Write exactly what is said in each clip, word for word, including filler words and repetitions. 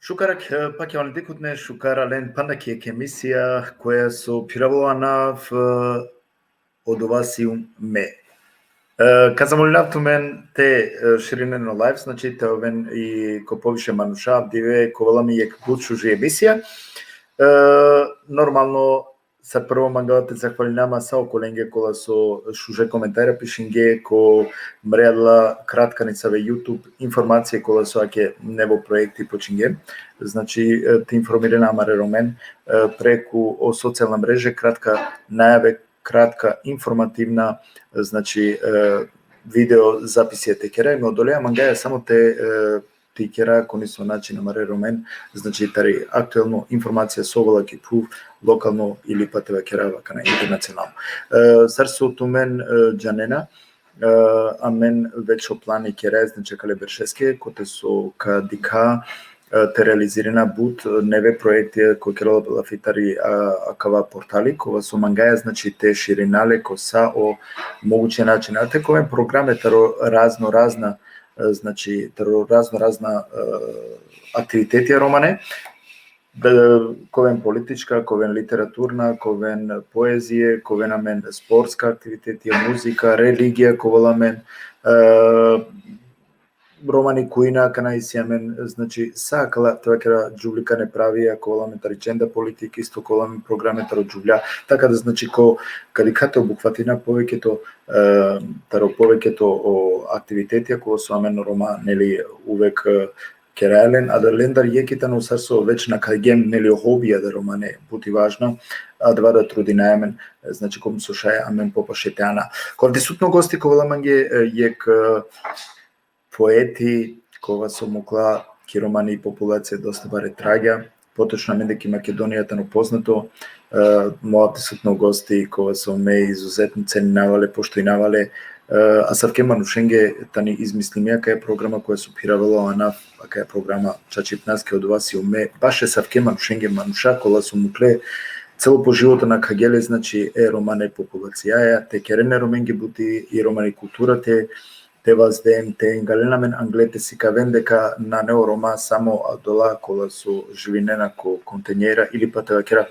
Šukar, e, pakjavali dikhutne, šukar alen pana ki jekh emisija koja so phiravel o anav, e, Odova sium me. E, ka zamolinav tumen te, e, širinen o live, znači te oven i ko poviše manuša, avdive ka ovel amen jekh but šuži emisija. E, normalno, sar prvo mangava te zahvalinav ma sa okolenge kola so šuže komentarja pišinge ko mrela kratka nisave YouTube informacije kola so ake nevo projekti počinge. Znači, e, te informirina amare Romen, e, preku o socijalna mreže, kratka najave, kratka informativna, e, znači, e, video zapisija te kera. I me odoleja mangaja samo te, e, te kera ko niso način amare Romen, znači, tari aktuelno informacija so ovela ki phuv, lokalno ili pa te vakerav akana internacionalno. E, sar so tumen, e, džanena, e, amen već o plani kera, znači, akale beršeske, kote so ka dikha, e, te realizirina but, e, neve projekti, ko kerela lafi tari, a, akava portali, kova so mangaja, znači, te širina le ko sa o moguće način. A te ka oven programe taro razno razna, e, znači, taro razno razna, e, aktivitetija romane, da, ka oven politička, ka oven literaturna, ka oven poezije, ka oven amen sportska aktivitetija, muzika, religija, ka ovel amen, e, romani kujna, kana isi amen, znači, sa akala, te vakera, džuvlikane pravija, ka ovel amen tari džender politik, isto ka ovel amen programe taro džuvlja, taka da, znači, ko, ka dikha te obuhvatina poveketo, e, taro poveketo o aktivitetija kola so amen o Roma, neli, uvek, e, keraja len, a da lendar jekh i tano sar so već nakhaljum, neli, o hobija da romane but i važna, adava da trudinaja amen, e, znači, kom so šaj amen popaše te ana. Ko avdisutno gosti ka ovel amen, e, jekh, e, poeti, kova so mukla ki romani populacija dosta bare tragja. Potočno amende ki Makedonija tano poznato, e, mo avdisutno gosti, kova so me izuzetno ceninava le, poštujnava le, e, asavke manušenge tani izmislimi akaja programa koja so phiravela o anav, akaja programa čačipnaske, odova sijum me, baš asavke manušenge, manuša kola so mukle celo po životo nakhađe le, znači, e romane populacijaja, te keren e romenge buti, i romani kultura te, te vazden, te ingalen amen angle, te sikaven deka nane o Roma samo odola kola so živinena ko kontenjera, ili pa te vakera,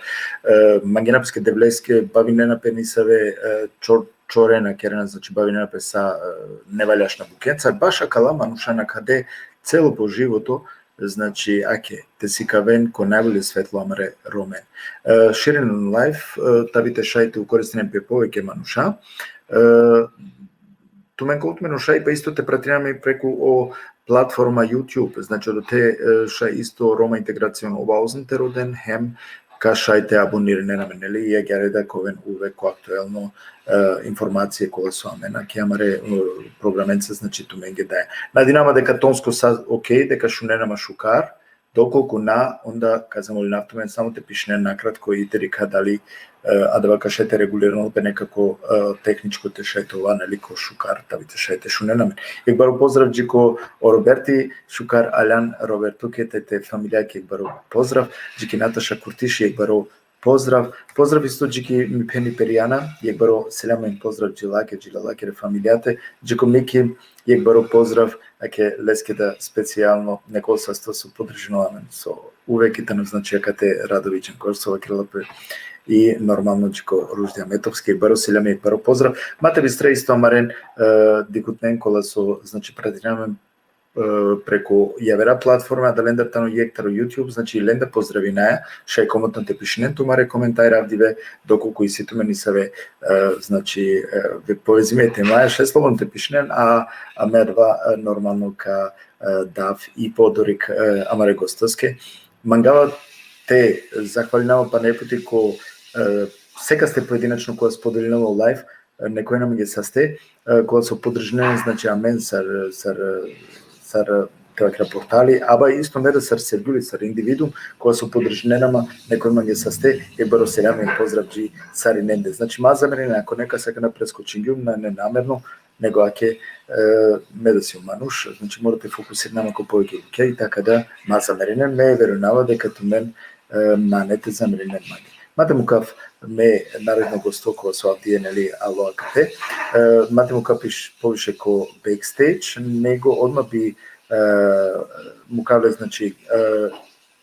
e, mangena peske Devleske, bavinena pe nesave, e, čor-, čorena kerena, znači, bavinena pe sa, e, nevaljašna bukjenca, baš akala manuša nakhade celo po životo, znači, ake, te sikaven ko najbolje svetlo amare Romen. E, širen live, e, tavi te šaj te ukoristinen pe poveke manuša. E, tumen ka ol tumen o šaj, pa isto te pratinen amen preku o platforma YouTube, znači, odote, e, šaj isto Roma Integracion Oberhausen te roden, hem ka šaj te abonirinen amen, neli, i agjaar da ka oven uvek ko aktuelno, e, informacije kola so amen ake amare, e, programenca, znači, tumenge daja. Nadinama deka tonsko sa okej, deka šunena ma šukar, dokolku na, onda ka zamolinav tumen samo te pišinen nakratko i te dikha dali, e, adava ka šaj te regulirinel pe nekako, e, tehničko te šaj te ovel, neli, ko šukar, tavi te šaj te šunen amen. Jekh baro pozdrav dži ko o Roberti, šukar aljan Roberto, ke te, te familijake jekh baro pozdrav, dži ki Nataša Kurtiši jekh baro pozdrav, pozdrav isto dži ki mi pheni Perijana, jekh baro selam hem pozdrav dži lake, dži lakere familijate, dži ko Miki, jekh baro pozdrav, ake leske da specijalno, neka ol sasto so podržinela amen, so uvek i tano, znači, akate Radoviđan Korsova, kerela pe, i normalno dži ko Ruždi Ametovski, jekh baro selam, jekh baro pozdrav. Ma te bistre isto amaren, e, dikhutnen kola so, znači, pratinena amen, e, preku javera platforma, da lendar tano jekh taro YouTube, znači, lendar pozdravinaja, šaj komotno te pišinen tumare komentari avdive, dokolku isi tumen nesave, e, znači, e, ve-, povezime temaja, šaj slobodno te pišinen, a, a me adava, e, normalno ka, e, dav i podorik, e, amare gostoske. Mangava te zahvalinava pana jekh puti ko, e, sekaste pojedinačno kola spodelinela o live, e, nekoj amenge saste, e, kola so podržinena, znači, amen sar, sar, sar, te vakera, portali, aba isto me da sar sergjuli, sar individuum, kola so podržinena ma, nekoj amenge saste, jekh baro selam hem pozdrav dži sarinende. Znači, ma zamerinen, ako nekase akana preskočingjum, na, nenamerno, nego ake, e, me da sijum manuš, znači, mora te fokusirinav ma ko poveke bukja, i taka da ma zamerinen, me verujnava deka tumen, e, nane te zamerinen mange. Ma te mukav me naredno gosto kola so avdive, neli, alo akate, e, ma te mukav piš-, poviše ko backstage, nego odma bi, e, mukav le, znači, e,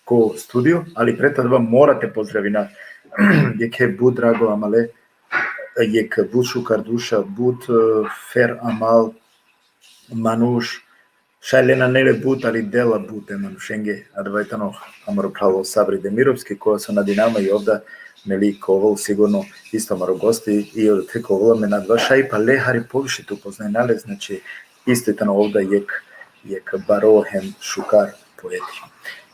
ko studio, ali pred adava mora te pozdravina jekhe but drago amale, jekh but šukar duša, but, e, fer amal manuš, šaj le nane le but, ali dela but e manušenge, adava tano amaro phral o Sabri Demirovski, kova so nadinama i ov da, neli, ka ovel sigurno isto amaro gosti, i odote ka ovel amen adava šaj, pa le hari poviše te upoznajna le, znači, isto tano ov da jekh, jekh baro hem šukar poeti.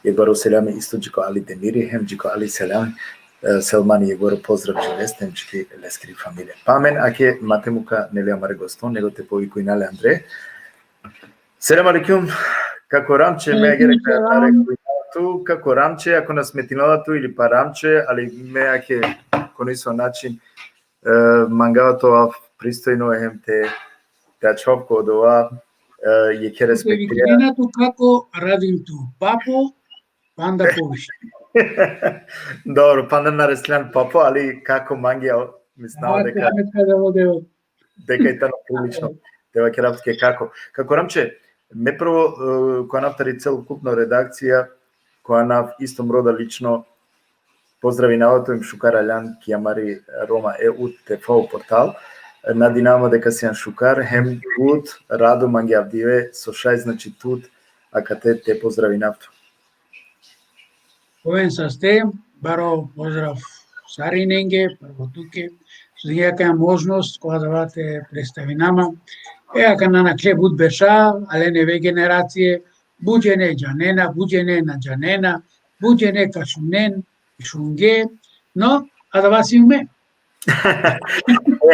Jekh baro selam isto dži ko Ali Demiri, hem dži ko Ali selam, e, Selmani, jekh baro pozdrav dži leste, hem dži ki leskiri familija. Pa amen ake ma te muka, neli, amare gosto, nego te povikujna le andre. Selam alejkum, kako Ramče, me agjaar ka narekujnav tu, kako Ramče, ako na smetinela tu ili pa Ramče, ali me ake ko niso način, e, mangava te ovav pristojno hem te, te ačhovav ko odova, e, jekhe respektija. Te vikujna tu kako, radim tu papo, panda poviše. Dobro, panda na reslan papo, ali kako mange, o, mislinava deka, deka i tano prilično. Te vakerav tuke kako. Kako Ramče, me prvo, e, ko anav tari celokupno redakcija, ko anav isto mro da lično pozdravinava tu hem šukar aljan ki amari Roma E U T V portal. Nadinava ma deka sian šukar, hem but rado mange avdive so šaj, znači, tut akate te pozdravinav tut. Oven saste, baro pozdrav sarinenge, prvo tuke, so dingja akaja možnost, kola dava te predstavinav ma. E, akana nakhle but berša, alen neve generacije, but džene džanena, but džene na džanena, but džene ka šunen, šunge, no, adava sium me.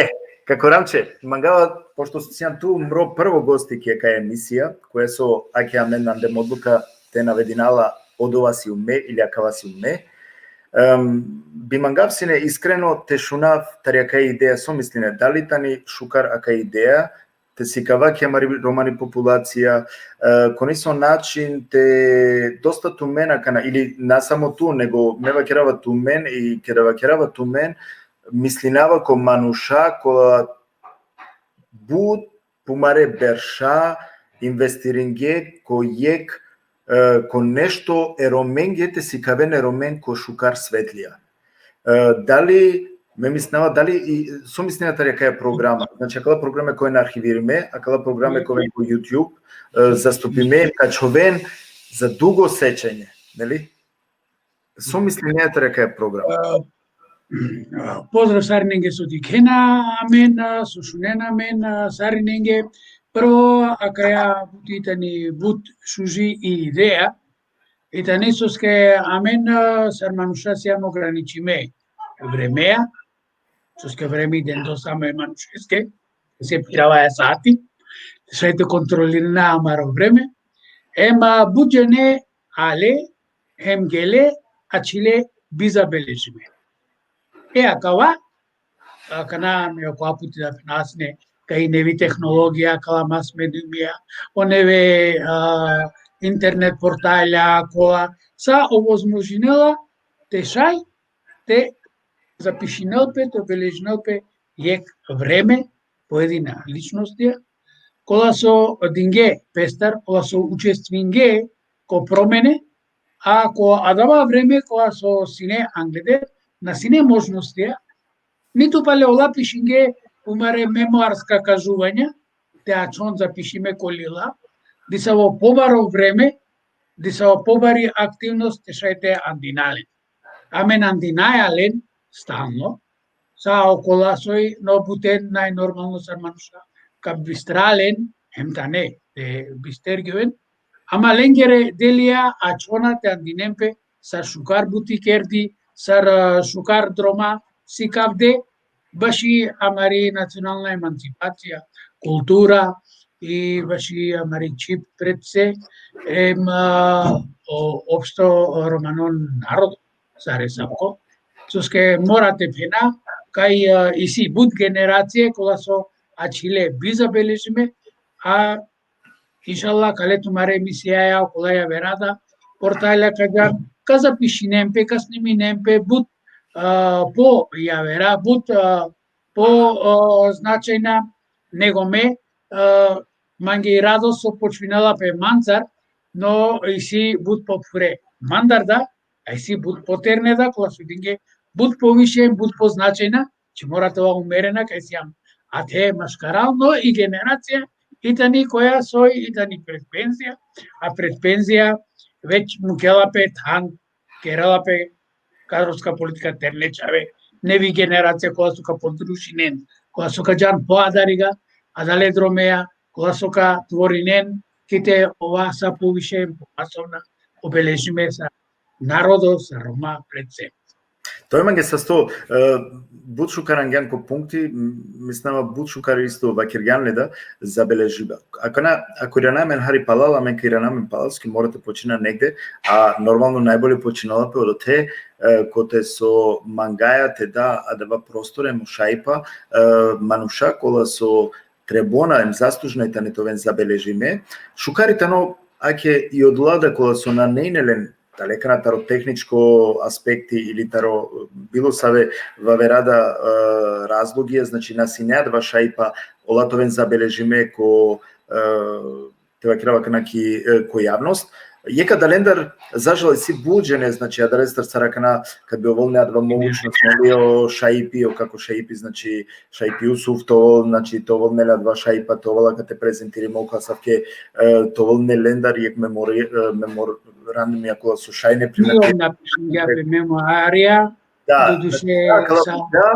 E, kako Ramče, mangava, pošto sian tu mro prvo gosti ki akaja emisija, koja so ake amen nandem odluka te navedina la odova sium me ili akava sium me, em, bi mangav sine iskreno te šunav tari akaja ideja, so misline, dali tani šukar akaja ideja, te sikava ki amari romani populacija, e, ko nesavo način te, dosta tumen akana, ili na samo tu, nego me vakerava tumen i keda vakerava tumen, mislinava ko manuša kola but pumare berša investiringe ko jekh, e, ko nešto e Romenge, te sikaven e Romen ko šukar svetlija. E, dali, me mislinava, dali i, so mislinava tari akaja programa? Znači, akala programe kova arhivirime, akala programe kova ko YouTube, e, zastupime, ka čhoven za dugo sećanje, neli? So mislinava tari akaja programa? E, pozdrav sarinenge so dikhena amen, so šunena amen, sarinenge. Prvo, akaja but i tani but šuži i ideja, i tani soske amen, sar manuša siam ograničime vremea, soske vreme i dendo samo e manušeske, se pirava e sati, šaj te kontrolirina amaro vreme, ema but džene ale, hem gele, ačhile bizabeležime. E, akava, akana me okova puti da phena sine, kaj i nevi tehnologija, akala mas mediumija, o neve, a, internet portalja, kola, sa ovozmožinela te šaj, te zapišinel pe, te obeležinel pe jekh vreme, pojedina ličnostija, kola so dinge pestar, kola so učestvinge ko promene, a ko adava vreme kola so sine angleder, na sine možnostija, nitu pale ola pišinge pumare memoarska kažuvanja, te ačhon zapišime ko lila, disavo pobaro vreme, disavo pobari aktivnost te šaj te andina len. Amen andinaja len stalno, sa okola soj no buten najnormalno sar manuša ka bistra len, hem tane, te bistergjoven, ama lengere delija ačhona te andinen pe sar šukar buti kerdi, sar, e, šukar droma sikavde, baši amari nacionalna emancipacija, kultura, i baši amari čhib pred se, em, a, o, opšto romano narodo, sar e sabko. Soske mora te phena, kaj, a, isi but generacije, kola so ačhile bizabeležime, a, inšallah, kale tumare emisijaja, okola javera da, portalja ka džan, ka zapišinen pe, ka sniminen pe, but, a, po javera, but, a, po, a, značajna, nego me, a, mange i radost so počminela pe mancar, no isi but po phure. Mandar da, a isi but po terne da, kola so dinge but poviše, but po značajna, či mora te ova umerena, kaj siam athe maškaral, no i generacija, i tani koja soj, i tani pred penzija, a pred penzija već mukela pe than, kerela pe kadrovska politika terne čhave, nevi generacija kola so ka podružinen, kola so ka džan po adariga, adale dromeja, kola so ka tvorinen, ki te ova sa poviše masovna, obeležime sa narodo, sa Roma pred se. To e mange sasto, e, but šukar angjan ko punkti, m, mislinava but šukar isto vakergjan le da, zabeležiba. Ako na, ako irana amen hari palal, amen ka irana amen palal, soske mora te počina negde, a normalno najbolje počinela pe odote, e, kote so mangaja te da adava prostore, mo šajipa, e, manuša kola so trebona em zaslužna i tane te oven zabeležime. Šukar i tano ake i odola da kola so nane ine len, dali akana taro tehničko aspekti ili taro bilo save vavera da, e, razlogija, znači na sine adava šajipa ola te oven zabeležime ko, e, te vakerav akana ki, e, ko javnost, Jekh adalendar, za žal, isi but džene, znači, adalestar sar akana, kad bi ovel nane adava mogućnost, neli, o Šaipi, o kako Šaipi, znači, Šaipi Jusuf, te ovel, znači, te ovel nane adava šaipa, te ovel akate prezentirim, o asavke, e, te ovel nane lendar jekh memori-, e, memorandum, ja kola so šaj ne Io primer. Napišingja pe memoarija, da, doduše, znači, da, kala sa- da,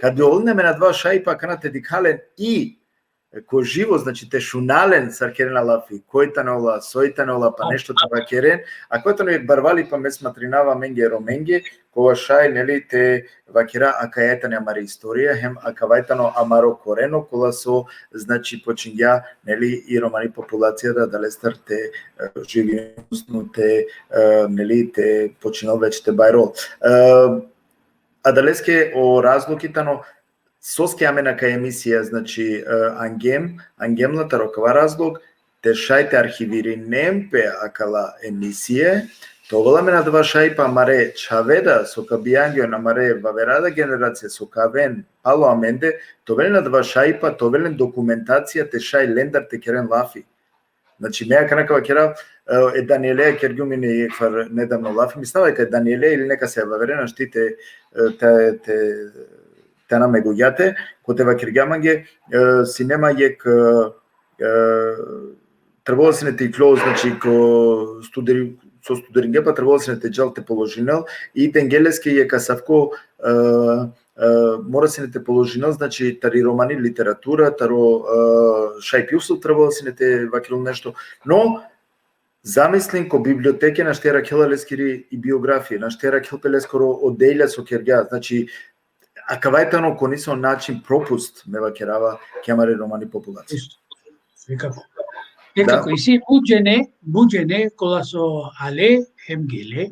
kad bi ovel nane amen adava šaipa akana te dikha len i ko živo, znači, te šuna len sar kerena lafi, koj tane ola, soj tane ola, pa nešto te vakeren, a koj tane barvali, pa me smatrinava amenge Romenge, kova šaj, neli, te vakera akaja tane amari istorija, hem akava tano amaro koreno, kola so, znači, počingja, neli, i romani populacija da adalestar te, e, živi, odnosno te, e, neli, te počinel več te bajrol. E, adaleske o razlogi tano, soske amen akaja emisija, znači, e, angjem, angjem la taro kava razlog, te šaj te arhivirinen pe akala emisije, te ovel amen adava šaipa amare čhave da, so ka bijangjon, amare vavera da generacija, so ka aven palo amende, te ovel len adava šaipa, te ovel len dokumentacija, te šaj lendar te keren lafi. Znači, me akana ka vakerav, e, e Daniele kergjum ine jekh far nedavno lafi, mislinava kaj Daniele ili nekase vavere našti te, e, te, te, te ana me gogjate, kote vakergja mange, e, sine ma jekh, e, e, trebela sine te iklol, znači, ko studiri-, so studiringja, pa trebela sine te džal te položinel, i dengje leske jekh asavko, e, e, mora sine te položinel, znači, tari romani literatura, taro, e, Šaip Jusuf trebela sine te vakerel nešto. No, zamislin, ko biblioteke našti arakhela leskiri i biografija, našti arakhel pe leskoro o delja so kergja, znači, akava tano ko nesavo način propust, me vakerava, ki amari romani populacija. Isto. Svekako. Da. Svekako, isi but džene, but džene, kola so ale, hem gele,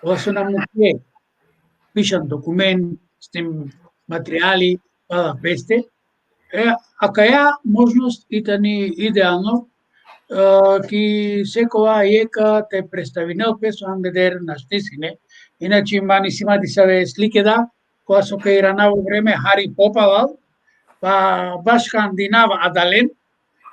kola so na mukhle, pišan dokument, s tim materijali, pala peste. E, akaja možnost i tani idealno, e, ki sekova jekh te predstavinel pe so angleder našti sine. Inače, man isi ma disave slike da, kola so ka iranava vreme hari popalal, pa baš ka andinava adalen,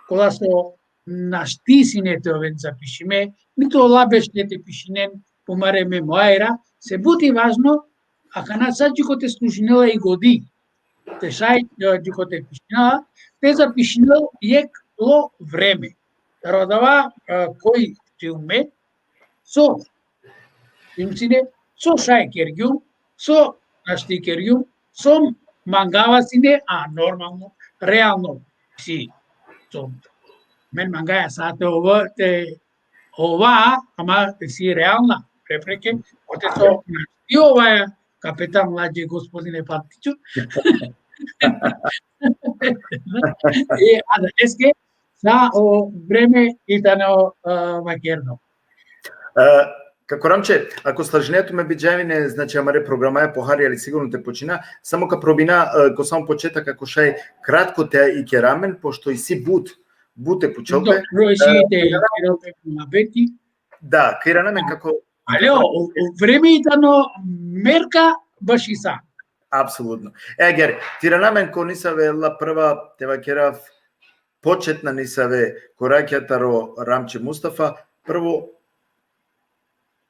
kola so našti sine te oven zapišime, niti ola bešle te pišinen po amare memoarija, se but i važno, akana sa dži kote služinela i godi, te šaj, e, dži kote pišinela, te zapišinel jekh lo vreme. Taro adava, e, koj dži ume, so, dži ume sine, so šaj kergjum, so našti kergjum, so mangava sine, a normalno, realno, si, so, men mangaja sa te ova, te ova, ama si realna prepreke, kote so našti ovaja, kapetan ladže, gospodine Pantiću. E, adaleske, sa o vreme i tano, e, vakerno. E, kako Ramče, ako slažine tu, me bi džavine, znači, amare programaja pohari, ali sigurno te počina, samo ka probina, e, ko samo početak, ako šaj kratko te ikera amen, pošto isi but, but te pučel pe. Dobro, isi, e, te ikera amen muhabeti. Da, ka irana amen kako. Ali o, o vreme i tano merka baši sa. Apsolutno. E, agjaar, te irana amen ko nesave la prva, te vakerav, početna nesave korakja taro Ramče Mustafa. Prvo,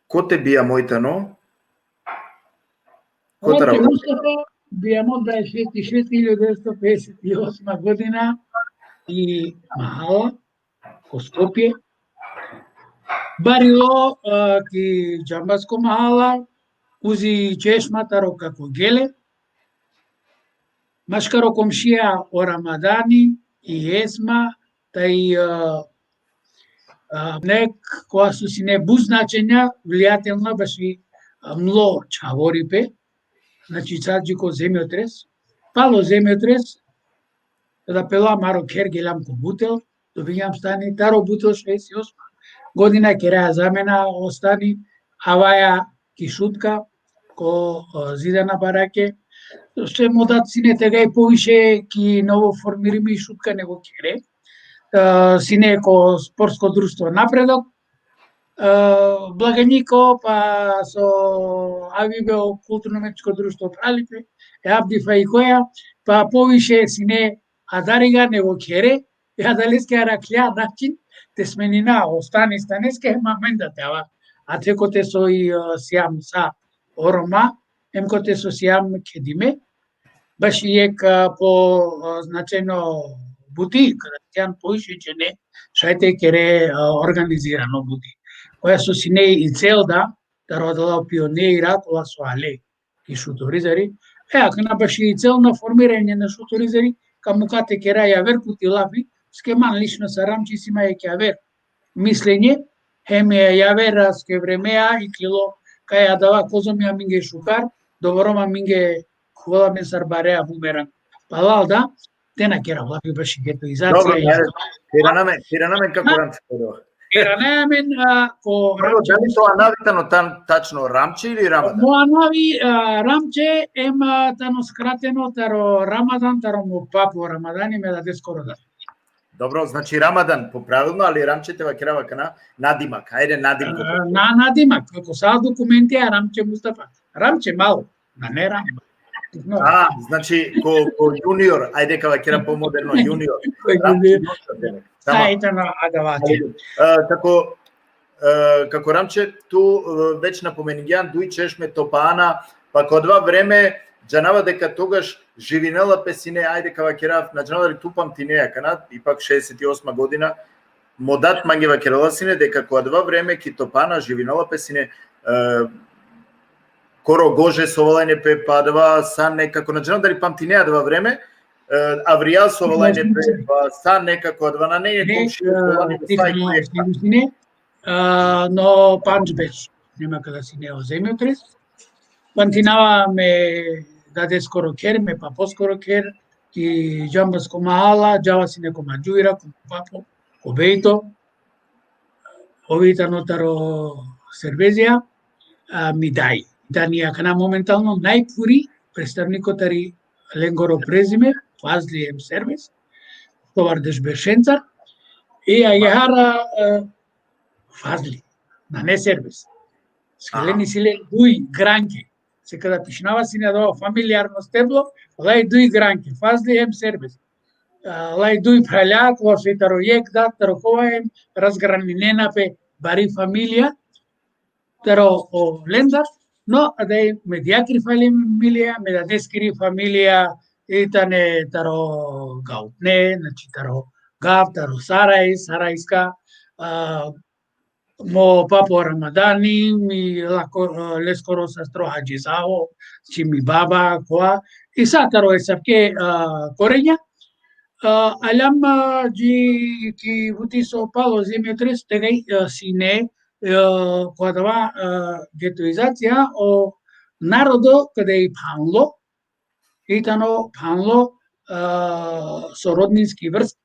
kote bijamo i tano? Kote Ramče Mustafa bijamo dvadeset šesti šesti hiljadu devetsto pedeset osma godina i mahala, ko Skopje. Barilo, a, ki džambasko mahala, uzi češma taro kako gele. Maškaro komšija o Ramadani i Esma, taj, a, a, nek kola so sine but značajna, vlijatelna baši, a, mlo čhavoripe, znači, sa dži ko zemjotres, palo zemjotres, da pela amaro kher, gelam ko Butel, dobinjam stani, taro Butel šeset i osma godina keraja zamena o stani, avaja ki Šutka, ko, e, zidana barake. Sem odat sine tegani poviše ki novoformirimi Šutka nego khere. E, sine ko sportsko društvo Napredok, e, blagajniko, pa so avibe o kulturno-umetničko društvo Pralipe, e Abdi Faikoja, pa poviše sine adariga nego khere, adaleske arakhla način te smenina o stan i staneske, hem amen da te ava. Athe kote so i, e, sijam sa o Roma, hem kote so sijam kedime, baši jekh, e, po, e, značajno buti, kada sijan poviše džene, šaj te kere, e, organizirano buti. Koja so sine i cel da, taro adala pionira, kola so ale ki Šuto Orizari. E, akana baši i cel na formiranje na Šuto Orizari, ka muka te kera javer puti lafi, soske man lično sar Ramče si ma jekh javer mislenje, hem, e, javeraske vremea iklilo kaj adava kozom i amenge šukar, dovoro ma amenge, khuvala amen sar barea bumerang. Palal da, te na kera lafi baši getoizacija. Dobro, ja, ajde, te irana amen, te irana amen kako Ramče, prvo. Te irana amen, a, ko Prvo, Ramče. Dali to anav tano tan-, tačno Ramče ili Ramadan? Mo anavi, a, Ramče, em, a, tano skrateno taro Ramadan, taro mo papo Ramadani, me dadeskoro da. Dobro, znači Ramadan po pravilno, ali Ramče te vakerava akana nadimak, ajde nadimak. A, na, nadimak, kako sa dokumentija Ramče Mustafa. Ramče malo, na, ne Ramadan. No. A, znači, ko, ko junior, ajde ka vakera pomoderno, junior. Ko junior. Ramče Mustafa. Tamam. Sa i tano adava. Ali, e, kako, e, kako Ramče, tu, e, već napomeningjan duj češme Topana, pa ko adava vreme, džanava deka togaš živinela pe sine, ajde ka vakera, na džanava dali tu pamtine akana, ipak šeeset i osma godina, mo dat mange vakerela sine, deka ko adava vreme ki Topana živinela pe sine, e, koro gože so ovalajne pe, pa adava sa nekako, na džanava dali pamtine adava vreme, e, avrijal so ovalajne pe, pa sa nekako adava nane, ne, komšije, e, ovalajne pe, sa i, ne, e, no pandž berš, nema kada sine o zemjotres. Pamtinava me dadeskoro kher, me paposkoro kher, ki Džambasko mahala, džava sine ko Mandžuira, ko papo, ko Bejto, ov i tano taro Serbezija, a, mi daj. Tani akana momentalno najpuri predstavniko tari lengoro prezime, Fazli em Serbez, štovardeš beršencar, i agjaar, a, Fazli, nane Serbez. Soske len isi len duj granke. Se kada pišinava sine adava familijarno steblo, laj duj granke, Fazli em Serbez. A, laj duj phralja, kola so i taro jekh dat, taro kova em, razgraninena pe bari familija, taro olendar, no, adaj me dajakiri familija, me dadeskiri familija, i tane taro Gavutne, znači taro Gav, taro Saraj, Sarajska, a, mo papo Ramadani, mi lako-, e, leskoro sastro Hadži Saho, znači mi baba, kova, i sa taro esavke, e, korenja. E, aljam, e, dži ki buti so palo zemjotres, tegaj, e, sine, e, ko adava, e, getoizacija, o narodo, kada i phanlo, i tano phanlo, e, so rodninski vrska.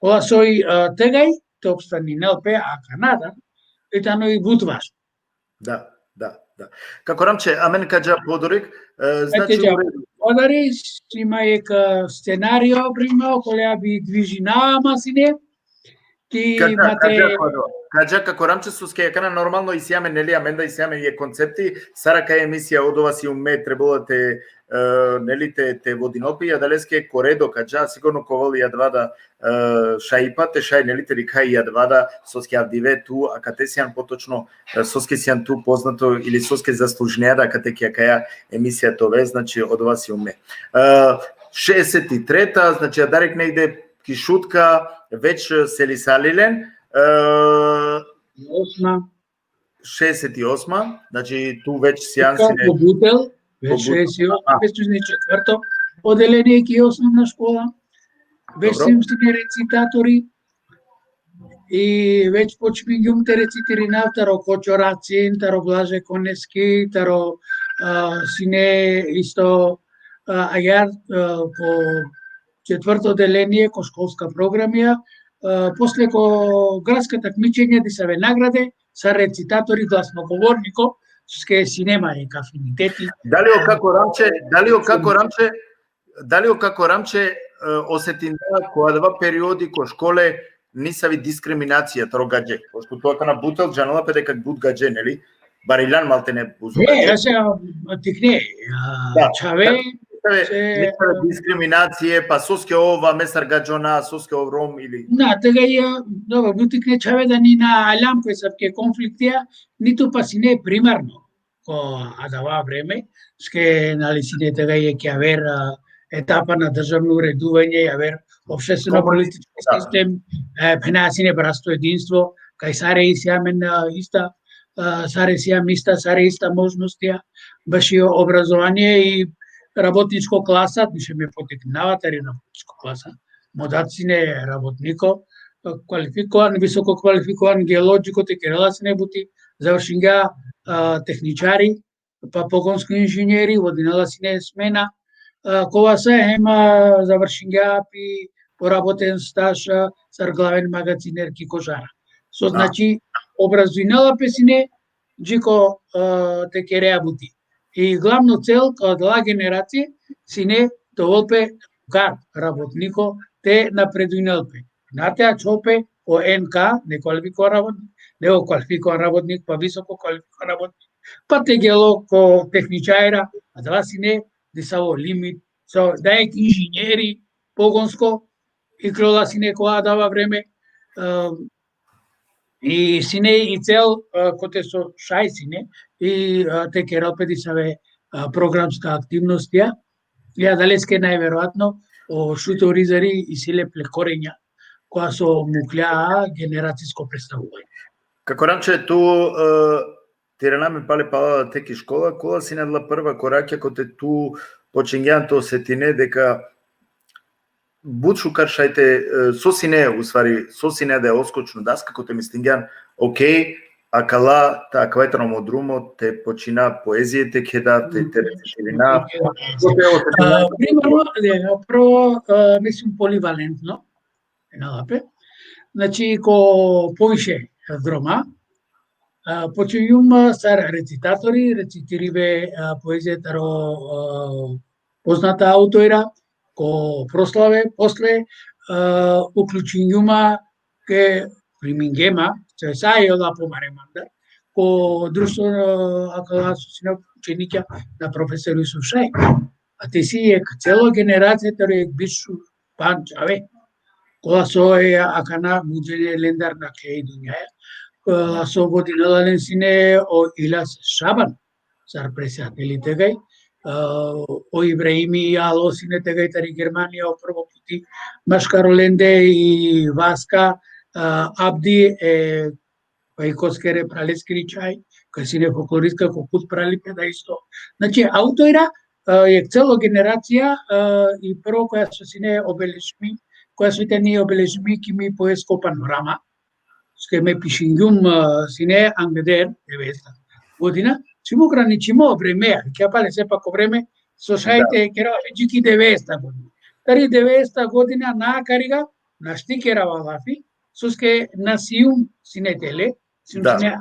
Kola soj, e, tegaj te opstaninel pe akana da, i tano i but važno. Da, da, da. Kako Ramče, amen ka dža podorik, e, znači, u redu. Podari, si ma jekh, e, scenario, primo, koja bi dvižina ma sine, ki, ka dža, mate, ka dža, kako, ka dža, kako Ramče, soske akana normalno isi amen, neli, amen da isi amen jekh koncepti, sar akaja emisija Odova sium me trebela te, e, neli, te, te vodinol pe, i adaleske ko redo ka dža, sigurno ka ovel i adava da, e, šajipa te šaj, neli, te dikha i adava da, soske avdive tu, akate sian potočno, e, soske sian tu poznato ili soske zaslužinea da akate ki akaja emisija te ove, znači, Odova sium me. E, šeeset i treta, znači, adarik negde ki Šutka, već, e, selisalinen, e, osma. Šeeset i osma, znači, tu već sian sine. Ko Butel, već ko Butel. Šeeset i osma, aha, već, znači, četvrto odelenie ki osnovna škola. Već, dobro, sium sine recitatori. I već počmingjum te recitirinav taro Kočo Racin, taro Blaže Koneski, taro, a, sine isto, a, agjaar, a, ko četvrto odelenie, ko školska programija, a, posle ko gradska takmičenja disave nagrade, sar recitatori, glasnogovorniko, soske sine ma jekh afiniteti. Dali o kako Ramče, dali o kako Ramče, dali o kako Ramče, e, osetinda ko adava periodi ko škole nisavi diskriminacija taro gadže? Pošto tu akana Butel, džanela pe deka but gadže, neli? Barilan maltene buzo gadže. E, asa, tikne, a, da, čhave, da. Misle, misle diskriminacije, pa soske ov, a me sar gadžona, soske ov Rom ili... Na, tegaja, dobro, buti kine čhave da ni na aljam ko esavke konfliktija, nitu pa sine primarno ko adava vreme, soske, nali, sine tegaja ki aver, a, etapa na državno ureduvanje, aver opštestveno politički sistem, e, phena sine brasto edinstvo, kaj sare isi amen, a, ista, a, sare isi amen ista, sare ista možnostija, baši obrazovanje i rabotničko klasa, više me poteknava tari rabotničko klasa, mo dad sine rabotniko, kvalifikovan, visoko kvalifikovan geolođiko, te kerela sine buti, završingja, a, tehničari, pa pogonsko inženjeri, vodinela sine smena, a, kova sa hem, a, završingja pi poraboten staž, a, sar glaven magaciner ki kožara. So, znači, obrazuinela pe sine, dži ko, a, te kerea buti. I glavno cel, ka adala generacije, sine te ovel pe gar rabotniko, te napreduinel pe. Na te ačhol pe o N K, nekvalifikovan rabotnik, nego kvalifikovan rabotnik, pa visoko kvalifikovan rabotnik, pa te gelo ko tehničarja, adala sine disavo limit, so, da ek inženjeri pogonsko, ikljola sine ko adava vreme, a, i sine i cel, a, kote so šaj sine, i, a, te kerel pe disave, a, programska aktivnostija, i adaleske najverovatno o Šuto Orizari isi le plekorenja, koja so muklja generacisko predstavuvanje. Kako, Ramče, tu, e, te irana amen pale palal te ki škola, kola sine adala prva korakja kote tu počingjan te osetine deka but šukar šaj te, e, so sine, u stvari, so sine da e odskočno daska kote mistingjan, okej, akala, ta, akava tano mo drumo, te počina poezije te keda, te, te recitirina. A, primarno, e, prvo, e, mislim, polivalentno, e, na lape. Znači, ko poviše droma, a, počingjum, a, sar recitatori, recitiribe, a, poezija taro, a, poznata autora, ko proslave, posle, a, uključingjum ma ke primingjem ma, so sa e ola po mare mandar, ko društvo, a, akala so sine učenikja na profesor Jusuf Šaj. A te si ek celo generacija taro ek biš pandž čhave, kola so e akana mudžene lendar nakhle i dunjaja, kola so vodinela len sine o Ilas Šaban, sar predsedateli tegaj, a, o Ibrahimi alo sine tegaj tari Germanija o prvo puti maškar olende, i Vaska, a, Abdi, e, pa i koskere praleskiri čhaj, kaj sine folkloristka, ko kut prali pe da isto. Znači, autora, a, ek celo generacija, a, i prvo koja so sine obeležimi, koja so tani obeležimi ki mi poetsko panorama, soske me pišingjum, a, sine angleder devesta godina, sijum ograničimo vreme, kja pale sepak o vreme, so šaj te kerava dži ki devesta godina. Tari devesta godina na kariga, našti kerava lafi, soske na sijum sine tele, sijum sine...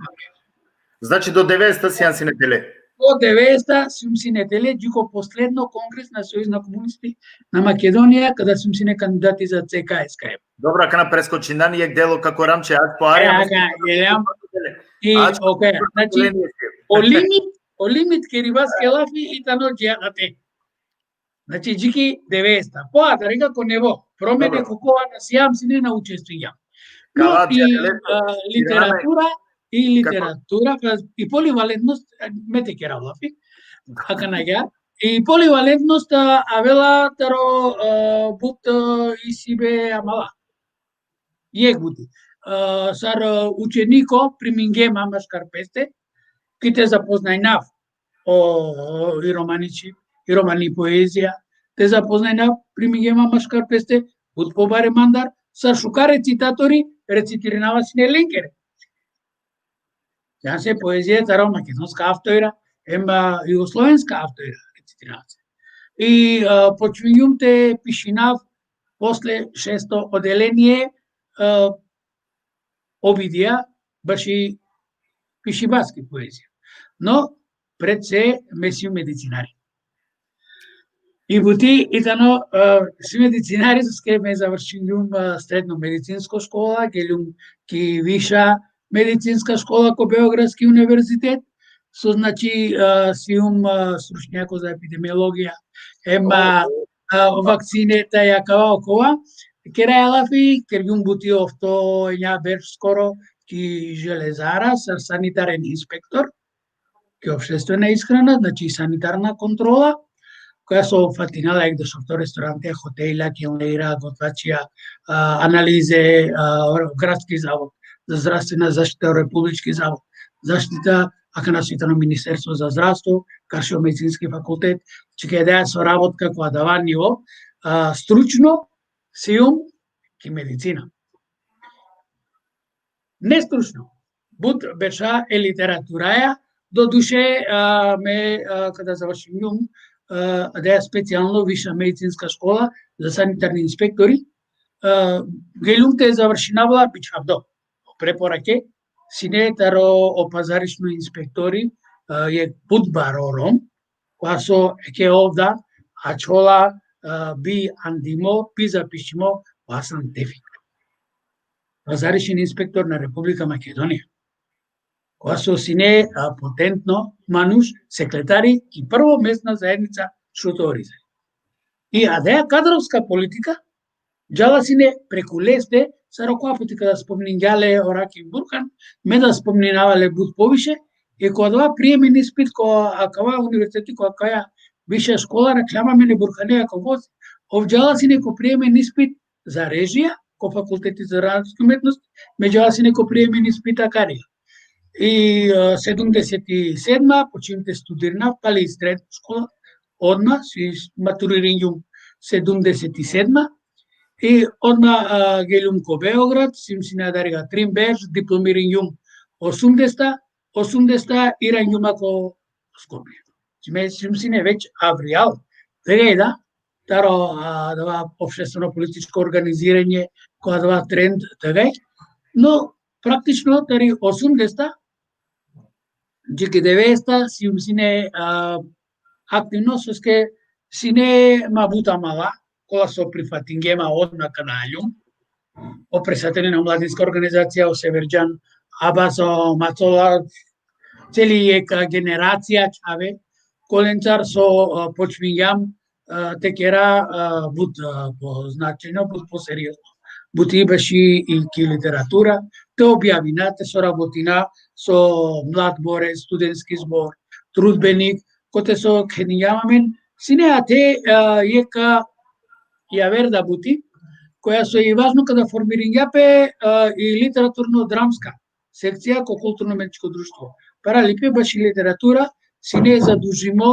Znači, do devesta sijan sine tele? Do devesta sijum sine tele, dži ko posledno kongres na Сојуз на комунисти на Македонија, када сум сине кандидати за C K S K M. Dobro, akana preskočindan jek delo, kako, Ramče, ač po hari, e, aka, jeljam. I, okej, znači, o limit, o limit keribaske lafi i tano dži adate. Znači, dži ki devesta. Po adariga ko nevo. Promene ko kova na sijam sine, na učestvujam. No, i, a, literatura, i literatura, i polivalentnost, a, me te kerav lafi, akana ja, i polivalentnost, a, avela taro, a, but, a, isibe amala. Jek buti. A, sar, a, učeniko primingjem ma maškar peste, ki te zapoznajnav o, o, i romani čhib, i romani poezija, te zapoznajnav, primingjem ma maškar peste, but pobare mandar, sar šukar recitatori, recitirinava sine lengere. Sijan se poezija taro makedonska avtora, em, a, jugoslovenska avtora recitirinava sine. I, a, počmingjum te pišinav posle šesto odelenie, a, ovidija baši pišibaski poezija. No, pred se me sijum medicinari. I buti i tano, a, si medicinari, soske me završingjum, a, sredno medicinsko škola, geljum ki viša medicinska škola ko Beogradski univerzitet, so, znači, a, sijum, a, stručnjako za epidemiologija Em, a, a, vakcine ta jakava okova. Keraja lafi, kergjum buti ofto enja berš skoro ki železara, sar sanitaren inspektor, ki opštestvena ishrana, znači sanitarna kontrola, koja so fatinela jekh dešofto restorantija, hotelja, kinlera, gotvačija, a, analize, a, gradski zavod za zdravstvena zaštita, republički zavod zaštita, akana so i tano Ministerstvo za zdravstvo, karši o medicinski fakultet, čekaj da so rabot kako adava nivo, a, stručno, sijum ki medicina. Nestručno, but berša e literaturaja, do duše, a, me, a, kada završingjum, a, da specijalno viša medicinska škola za sanitarni inspektori, a, geljum te završinav la bičhavdo. Preporake, sine taro o pazarišno inspektori, a, jekh but baro Rom, kova so eke ov da, ačhola, a, bi andimo, bi zapišimo, o Hasan Tevfik. Pazarišni inspektor na Republika Makedonija. Kova so sine, a, potentno manuš, sekretari ki prvo mesna zaednica Šuto Orizari. I adaja kadrovska politika, džala sine preku leste, sar okova puti kada spomningja le o Rahim Burhan, me da spomninava le but poviše, e ko adava prijemen ispit ko akava univerziteti, ko akaja viša škola, nakhljam amen e Burhane ako vozi, ov džala sine ko prijemen ispit za režija, ko Fakulteti za dramski umetnost, me džala sine ko prijemen ispit akari. I, e, sedumdeset i sedma, počingjum te studirinav, pali sredna škola, odma, si maturiringjum sedumdeset i sedma, i odma, a, geljum ko Beograd, sijum sine adari trin berš, diplomiringjum osumdeseta, osumdeseta irangjum ko Skopje. Znači, me sijum sine već avrijal, tegaj da, taro, a, adava opštestveno političko organiziranje, ko adava trend, tegaj. No, praktično, tari osumdeseta, dži ki devedeseta, sijum sine, a, aktivno, soske sine ma but amala, kola so prifatingje ma odma kana aljum, o predsedateli na mladinska organizacija, o Severdžan Abas, o Macola, celi jekh generacija čhave, kolencar so, a, počmingjam, a, te kera, a, but, a, po značajno, but po seriozno. Buti baši i ki literatura, te objavina, te sorabotina so Mlad borec, Studentski zbor, Trudbenik, kote so kheningjam amen, sine ate, a, jekh, a, javer da buti, koja so i važno kada formiringja pe, a, i literaturno-dramska sekcija ko kulturno-umetničko društvo Paralipe, baši literatura, sine zadužimo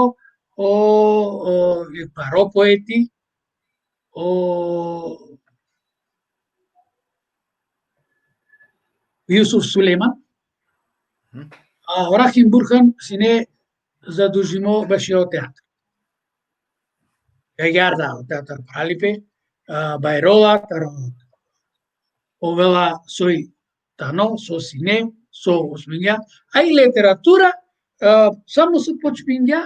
o, o, i baro poeti, o Jusuf Sulejman, a o Rahim Burhan sine zadužimo baši o teatar. Agjaar da o teatar Paralipe, a, bajrola, taro ovela soj tano, so sine, so usmingja, a i literatura, a, samo so počmingja,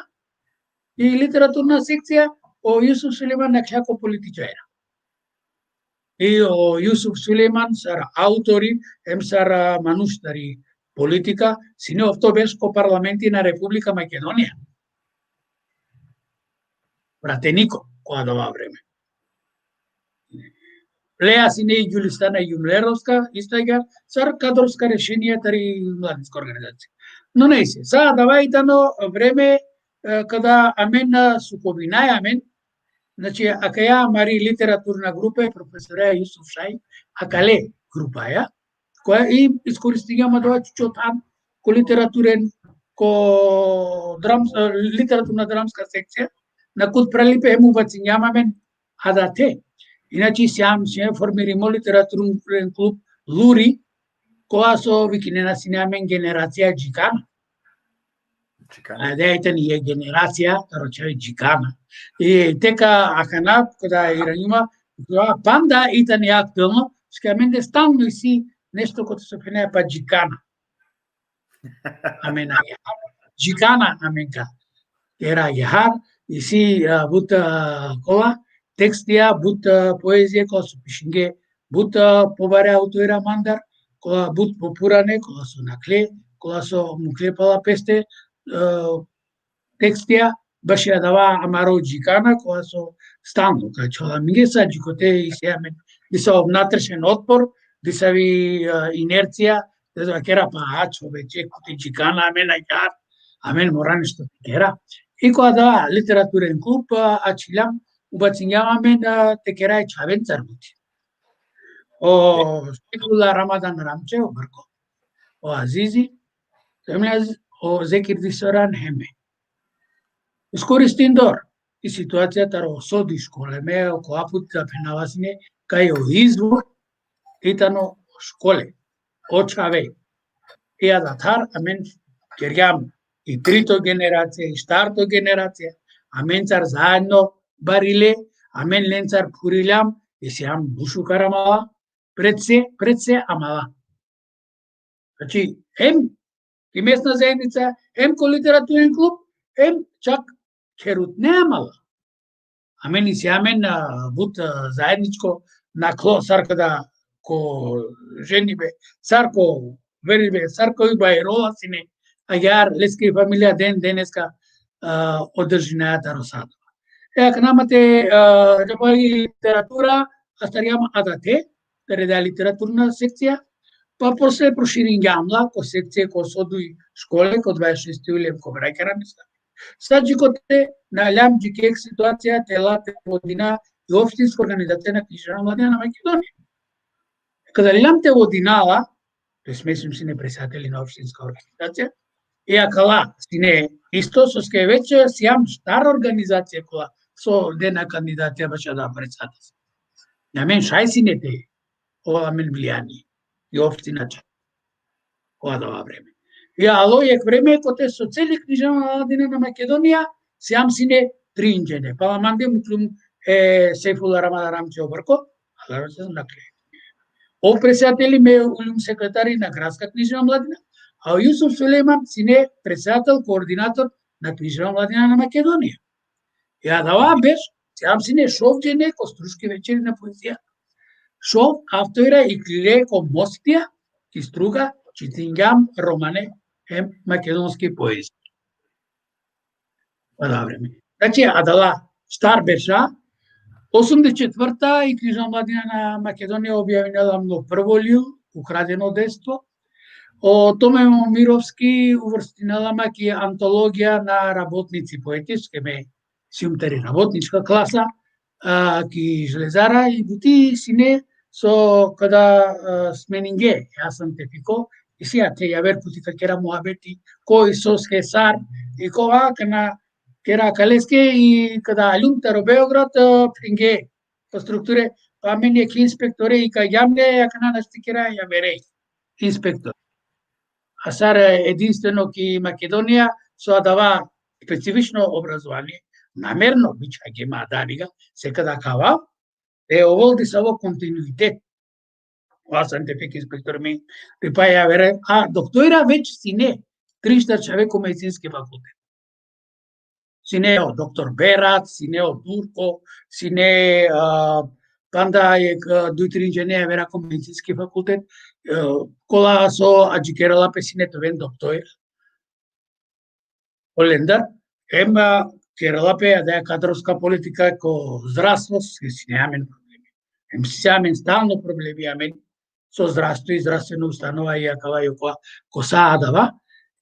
i literaturna sekcija, o Jusuf Sulejman nakhla ko političarja. I o Jusuf Sulejman sar autori, em sar, a, manuš tari politika, sine ofto berš ko parlamenti na Republika Makedonija. Prateniko, ko adava vreme. Lea sine i Gjulistana Jumlerovska, isto agjaar, sar kadrovska rešenija tari mladinska organizacija. No nejse, sa adava i tano vreme, e, kada amen, e, sukobinaja amen, znači, akaja amari literaturna grupa e profesora Jusuf Šahin, akale grupaja, koja i iskoristingjam adava čučo than ko literaturen, ko dram-, e, literaturna dramska sekcija, na kud Paralipe hem ubacingjam amen adate. Inače, sijam, sijam formirimo literaturen klub Luri, kola so vikinena sine amen generacija Džikana. Džikana. A, da, i tani jekh generacija, taro čhave Džikana. I teka akana, kada irangjum, panda i tani aktuelno, soske amende stalno isi nešto kote so phenaja pa Džikana. Amen agjaar. Džikana amen ka kera agjaar, isi, a, but, a, kola, tekstija, but, a, poezija, kola so pišingje, but, a, pobare autorja mandar, kola but popurane, kola so nakhle, kola so mukhle pala peste, a, tekstija, baši adava amaro džikana, kova so stalno ka čhola minge, sa džikote isi amen, disa ov natršen otpor, disavi, e, inercija, da kera pa ač ove ček te džikana amen agjar, amen mora nešto te kera. I ko adava literaturen klub, a, ačiljam, ubacingjam amen, a, te kera e čhavencar buti. O Sejfula Ramadan Ramče, o Brko, o Azizi, hem o Zekir Disoran hem me. Iskoristindor i situacija taro so di škole me, o kova put da phenava sine, kaj o izvor i tano škole, o čhave. I adathar amen kergjam i trito generacija, i štarto generacija, amencar zaedno barile, amen lencar phuriljam, i sijam but šukar amala, pred se, pred se amala. Znači, hem i mesna zaednica, hem ko literaturen klub, hem čak kherutne amala. Amen isi amen, a, but, a, zaedničko naklo, sar kada ko ženibe, sar ko veribe, sar ko i bajrola sine, agjar leske familija den deneska, a, održinaja taro sa adava. E, akana ma te, a, džaba i literatura, astargjam adate, te reda literaturna sekcija, pa posle proširingjam la ko sekcija ko so duj škole, ko dvadeset šesti juli ko Brajkera, mislim. Sa džikote, na aljam dži jekh situacija, te la te vodina i opštinska organizacija na Književna mladina na Makedonija. Kada aljam te vodina la, to jest me sijum sine predsedateli na opštinska organizacija, i akala sine isto, soske već sijam štar organizacija kola so dena kandidatija bašo adava predsedatel. Amen šaj sine te, o amen vlijani, i opština čak ko adava vreme. I alo jekh vreme kote so celi Književna mladina na Makedonija, sijam sine trin džene. Pala mande muklum e Sejfula Ramadan Ramče o Brko, adava so nakle. O predsedateli, me uljum sekretari na Gradska Književna mladina, a o Jusuf Sulejman sine predsedatel, koordinator na Književna mladina na Makedonija. I adava berš, sijam sine šov džene ko Struški večeri na poezija. Šov avtorja iklile ko Moskvija, ki Struga, čitingjam romane hem makedonski poezija. Adava vreme. Znači, adala štar berša, osumdeset četvrta i Književna mladina na Makedonija objavinela mno prvo lil, Ukradeno detstvo. O Tome Momirovski uvrstinela ma ki antologija na rabotnici poeti, soske me sijum tari rabotnička klasa, a, ki Železara, i buti sine so kada, a, smeninge, ja sam te fiko, isi ate javer puti ka kera muhabeti, koj soske sar, i kova kana kera kaleske, i kada aljum taro Beograd, a, pringe, pa strukture, pa amen jekh inspektore, i ka javne, akana našti kera javere inspektor. A sar, e, edinstveno ki Makedonija, so adava specifično obrazovanie, namerno bičhagjem adariga, se kada kava, e, ovel disavo kontinuitet. Ova scientific inspektor mi, pripaja vere, a doktora već sine, trin štar čhave ko medicinski fakultet. Sine o doktor Berat, sine o Durko, sine, a, panda jekh, a, duj trin džene avera ko medicinski fakultet, e, kola so adžikerela pe sine te oven doktor. Olendar, em, a, kerela pe adaja kadrovska politika ko zdravstvo, si, sine amen problemi. Em si amen stalno problemi amen, so zdravstvo i zdravstvena ustanova i akava i okova, ko sa adava.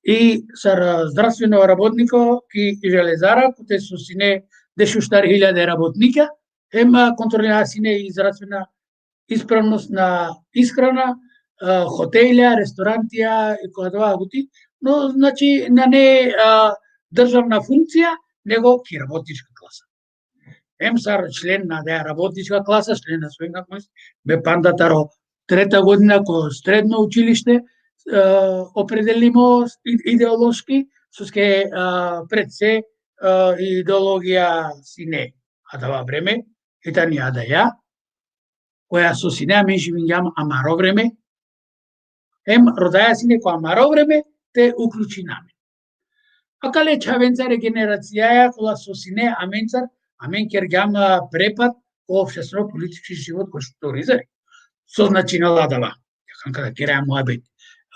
I sar, a, zdravstveno rabotniko ki Železara, kote so sine dešuštar hiljade rabotnika, em, a, kontrolira sine i zdravstvena ispravnost na ishrana, a, hotelja, restorantija, i ko adava buti, no, znači, nane, a, državna funkcija, nego ki rabotnička klasa. Em sar člen na adaja rabotnička klasa, člen na Slovenska komunista, me panda taro treta godina ko sredno učilište, e, opredelimo i-, ideološki, soske, e, pred se, e, ideologija sine adava vreme, i tani adaja, koja so sine amen živingjam amaro vreme, em rodaja sine ko amaro vreme te uključina amen. Akale čhavencar e generacijaja kola so sine amencar, amen kergjam, a, prepad ko opštestveno politički život ko Šuto Orizari. So značinela adava? Akana kada keraja muhabet.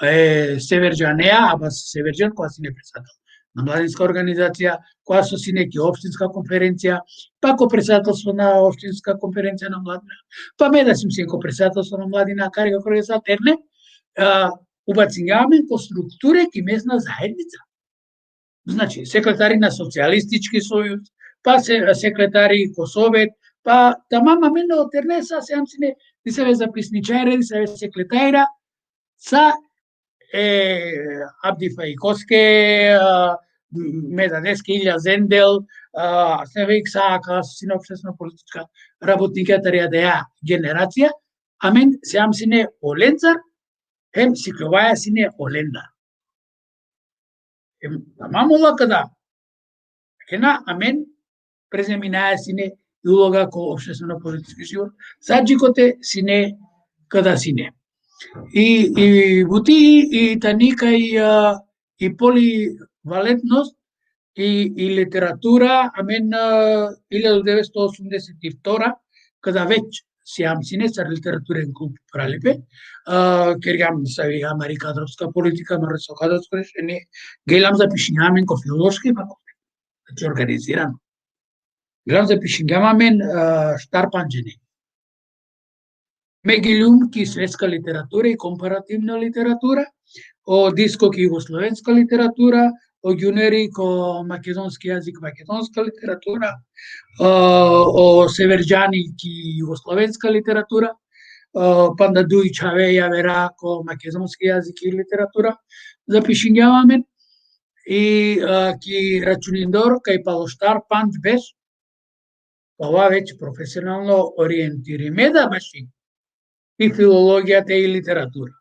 E, Severdžaneja, Abas Severdžan, kova sine predsedatel na mladinska organizacija, koja so sine ki opštinska konferencija, pa ko pretsedatelstvo na opštinska konferencija na mladina, pa me da sim sine ko pretsedatelstvo na mladina, kari kako sa terne, a, ubacingja amen ko strukture ki mesna zaednica. Znači, sekretari na Socijalistički sojuz, pa se, sekretari ko sovet, pa tamam amen o terne sa sijam sine, disave zapisničarja, disave sekretarja, sa e, Abdi Faikoske, a, Medadeske, Ilja Zendel, a, se vek sa ka sine opštestveno politička rabotnikja tari adaja generacija, amen sijam sine olencar, hem sikljovaja sine olendar. Hem tamam ola kada, akana amen prezeminaja sine i uloga ko opštestveno politički život, sa dži kote sine, kada sine. I, i buti i tani kaj, a, i polivalentnost i, i literatura, amen, a, iljadu devetsto osumdeset i vtora, kada već sijam sine sar literaturen klub Pralipe, a, kergjam sa i amari kadrovska politika, amaro so kadrovsko rešenie, gelam zapišingjam amen ko filološki fakultet. Znači, organizirano. Gelam zapišingjam amen, a, štar pandž džene. Me geljum ki svetska literatura i komparativna literatura, o Disko ki jugoslovenska literatura, o Gjuneri ko makedonski jazik, makedonska literatura, a, o Severdžani ki jugoslovenska literatura, a, panda duj čhave javera ko makedonski jazik i literatura, zapišingjam amen, i, a, ki računindor, kaj palo štar pandž berš, ova već profesionalno orijentirime da baši i filologija te i literatura.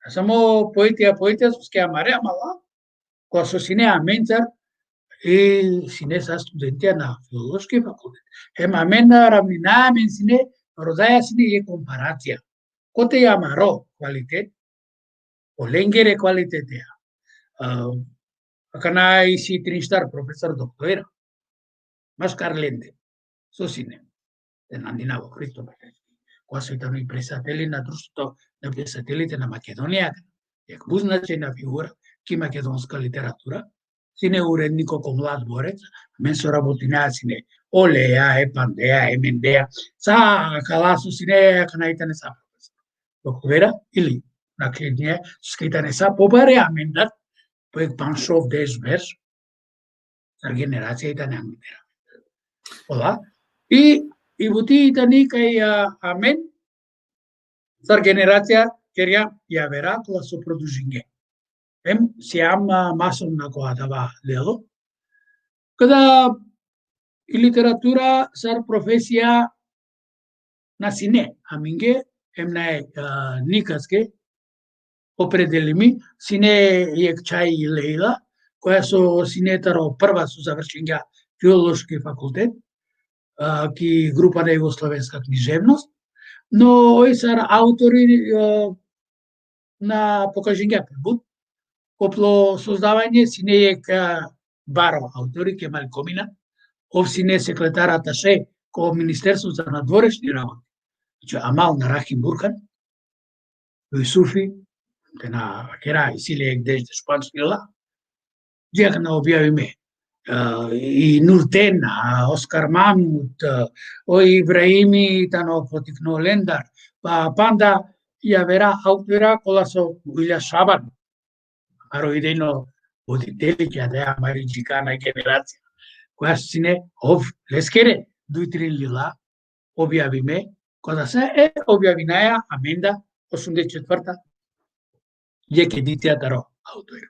A samo poetija, poetija, soske amare amala, kola so sine amencar, i sine sa studentija na filološki fakultet. Hem amen na ravnina, amen sine, rodaja sine jekh komparacija. Kote i amaro kvalitet, olengere kvaliteteja. A, akana isi trin štar profesor doktora. Maškar lende. So sine. Te nandina vo Hristo Bešeski. Kola so i tano i predsedateli na društvo, na predsedatelite na Makedonija. Jekh but značajna figura ki makedonska literatura. Sine uredniko ko Mlad borec, amen so rabotinaja sine. Oleja, e Pandeja, e Mendeja. Sa akala so sine, akana i tane sa profesor doktora ili naklednije, soske i tane sa pobare amendar, po jekh pandž šov deš berš, sar generacija i tane amendar. Ola, i, i buti i tani kaj, a, amen, sar generacija kergjam javera, kola so produžinge. Hem sijam, a, masovna ko adava delo. Kada i literatura sar profesija na sine amenge, hem na, a, nikaske opredelimi, sine jekh čhaj i Lejla, koja so sine taro prva so završingja filološki fakultet, a, ki grupa na jugoslovenska književnost, no oj sar autori, a, na pokažingja pe but. Oplo sozdavanje sine jekh, a, baro autori, Kemal Komina, ov sine sekretar ataše ko Ministerstvo za nadvorešni raboti. Znači, amal na Rahim Burhan, o Jusufi, te na vakera, isi le jekh deš, deš pandž lila, dži akana objavime. A, i Nurten, a, Oskar Mahmut, a, o Ibrahimi tano potikno lendar, pa panda javera autora kola so, Ilyas Šaban, amaro idejno voditeli ki adaja amari džikana generacija, koja sine, ov leskere duj trin lila objavime, kola so e objavinaja amenda osumdeset četvrta, jekh edicija taro autor.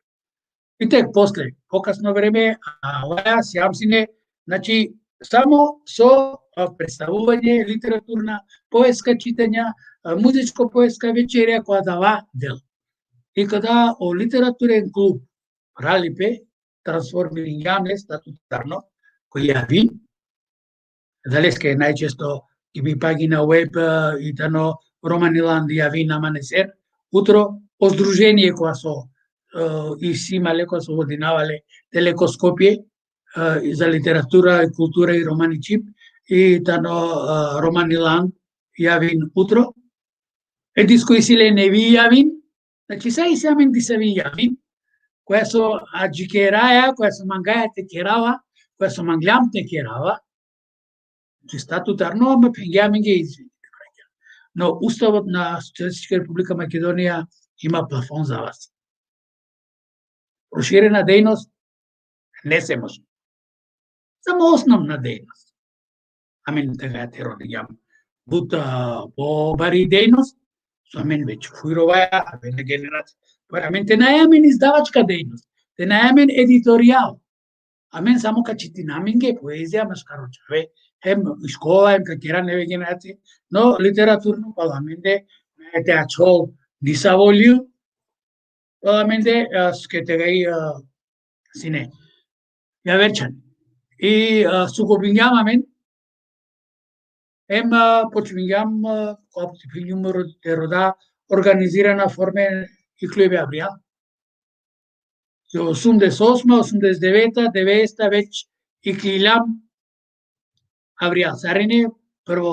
I tek posle, pokasno vreme, a, ovaja sijam sine, znači, samo so, a, predstavuvanje, literaturna poetska čitanja, a, muzičko-poetska večerja, ko adava del. I kada o literaturen klub Pralipe transformiringja amen statutarno ko Javin, adaleske najčesto ki mi pagina web, e, i tano Romaniland, Javin, Amaneser, utro, o združenie kola so, e, isi male, kola so vodinava le tele ko Skopje, e, za literatura i kultura i romani čhib, i tano, e, Romaniland, Javin, utro. E Disko isi le nevi Javin, znači sa isi amen disavi Javin, koja so adžikeraja, koja so mangaja te kerava, koja so mangljam te kerava, či statutarno, ama phengja amenge izvini. No, Ustavot na Socijalistička Republika Makedonija ima plafon za vas. Proširena dejnost ne se može. Samo osnovna dejnost. Amen te gate rodinjam. But, a, po bari dejnost, so amen već fujrovaja, amen generacija. Por amen te naja amen izdavačka dejnost, te naja amen editorijal. Amen samo ka čitina amenge poezija, maškaro čhave, hem škola, hem ka kera neve generacije, no literaturno, pala amende, naja te ačhol nisavo lil, pala amende, a, soske tegaj, a, sine. Ja verčan. I, a, sukobingjam amen, hem, a, počmingjam, a, ko apoti filjum ro-, te roda organizirana forme iklujbe avrijal. Osumdeset osma, osumdeset deveta, devedeseta već ikliljam avrijal sarine, prvo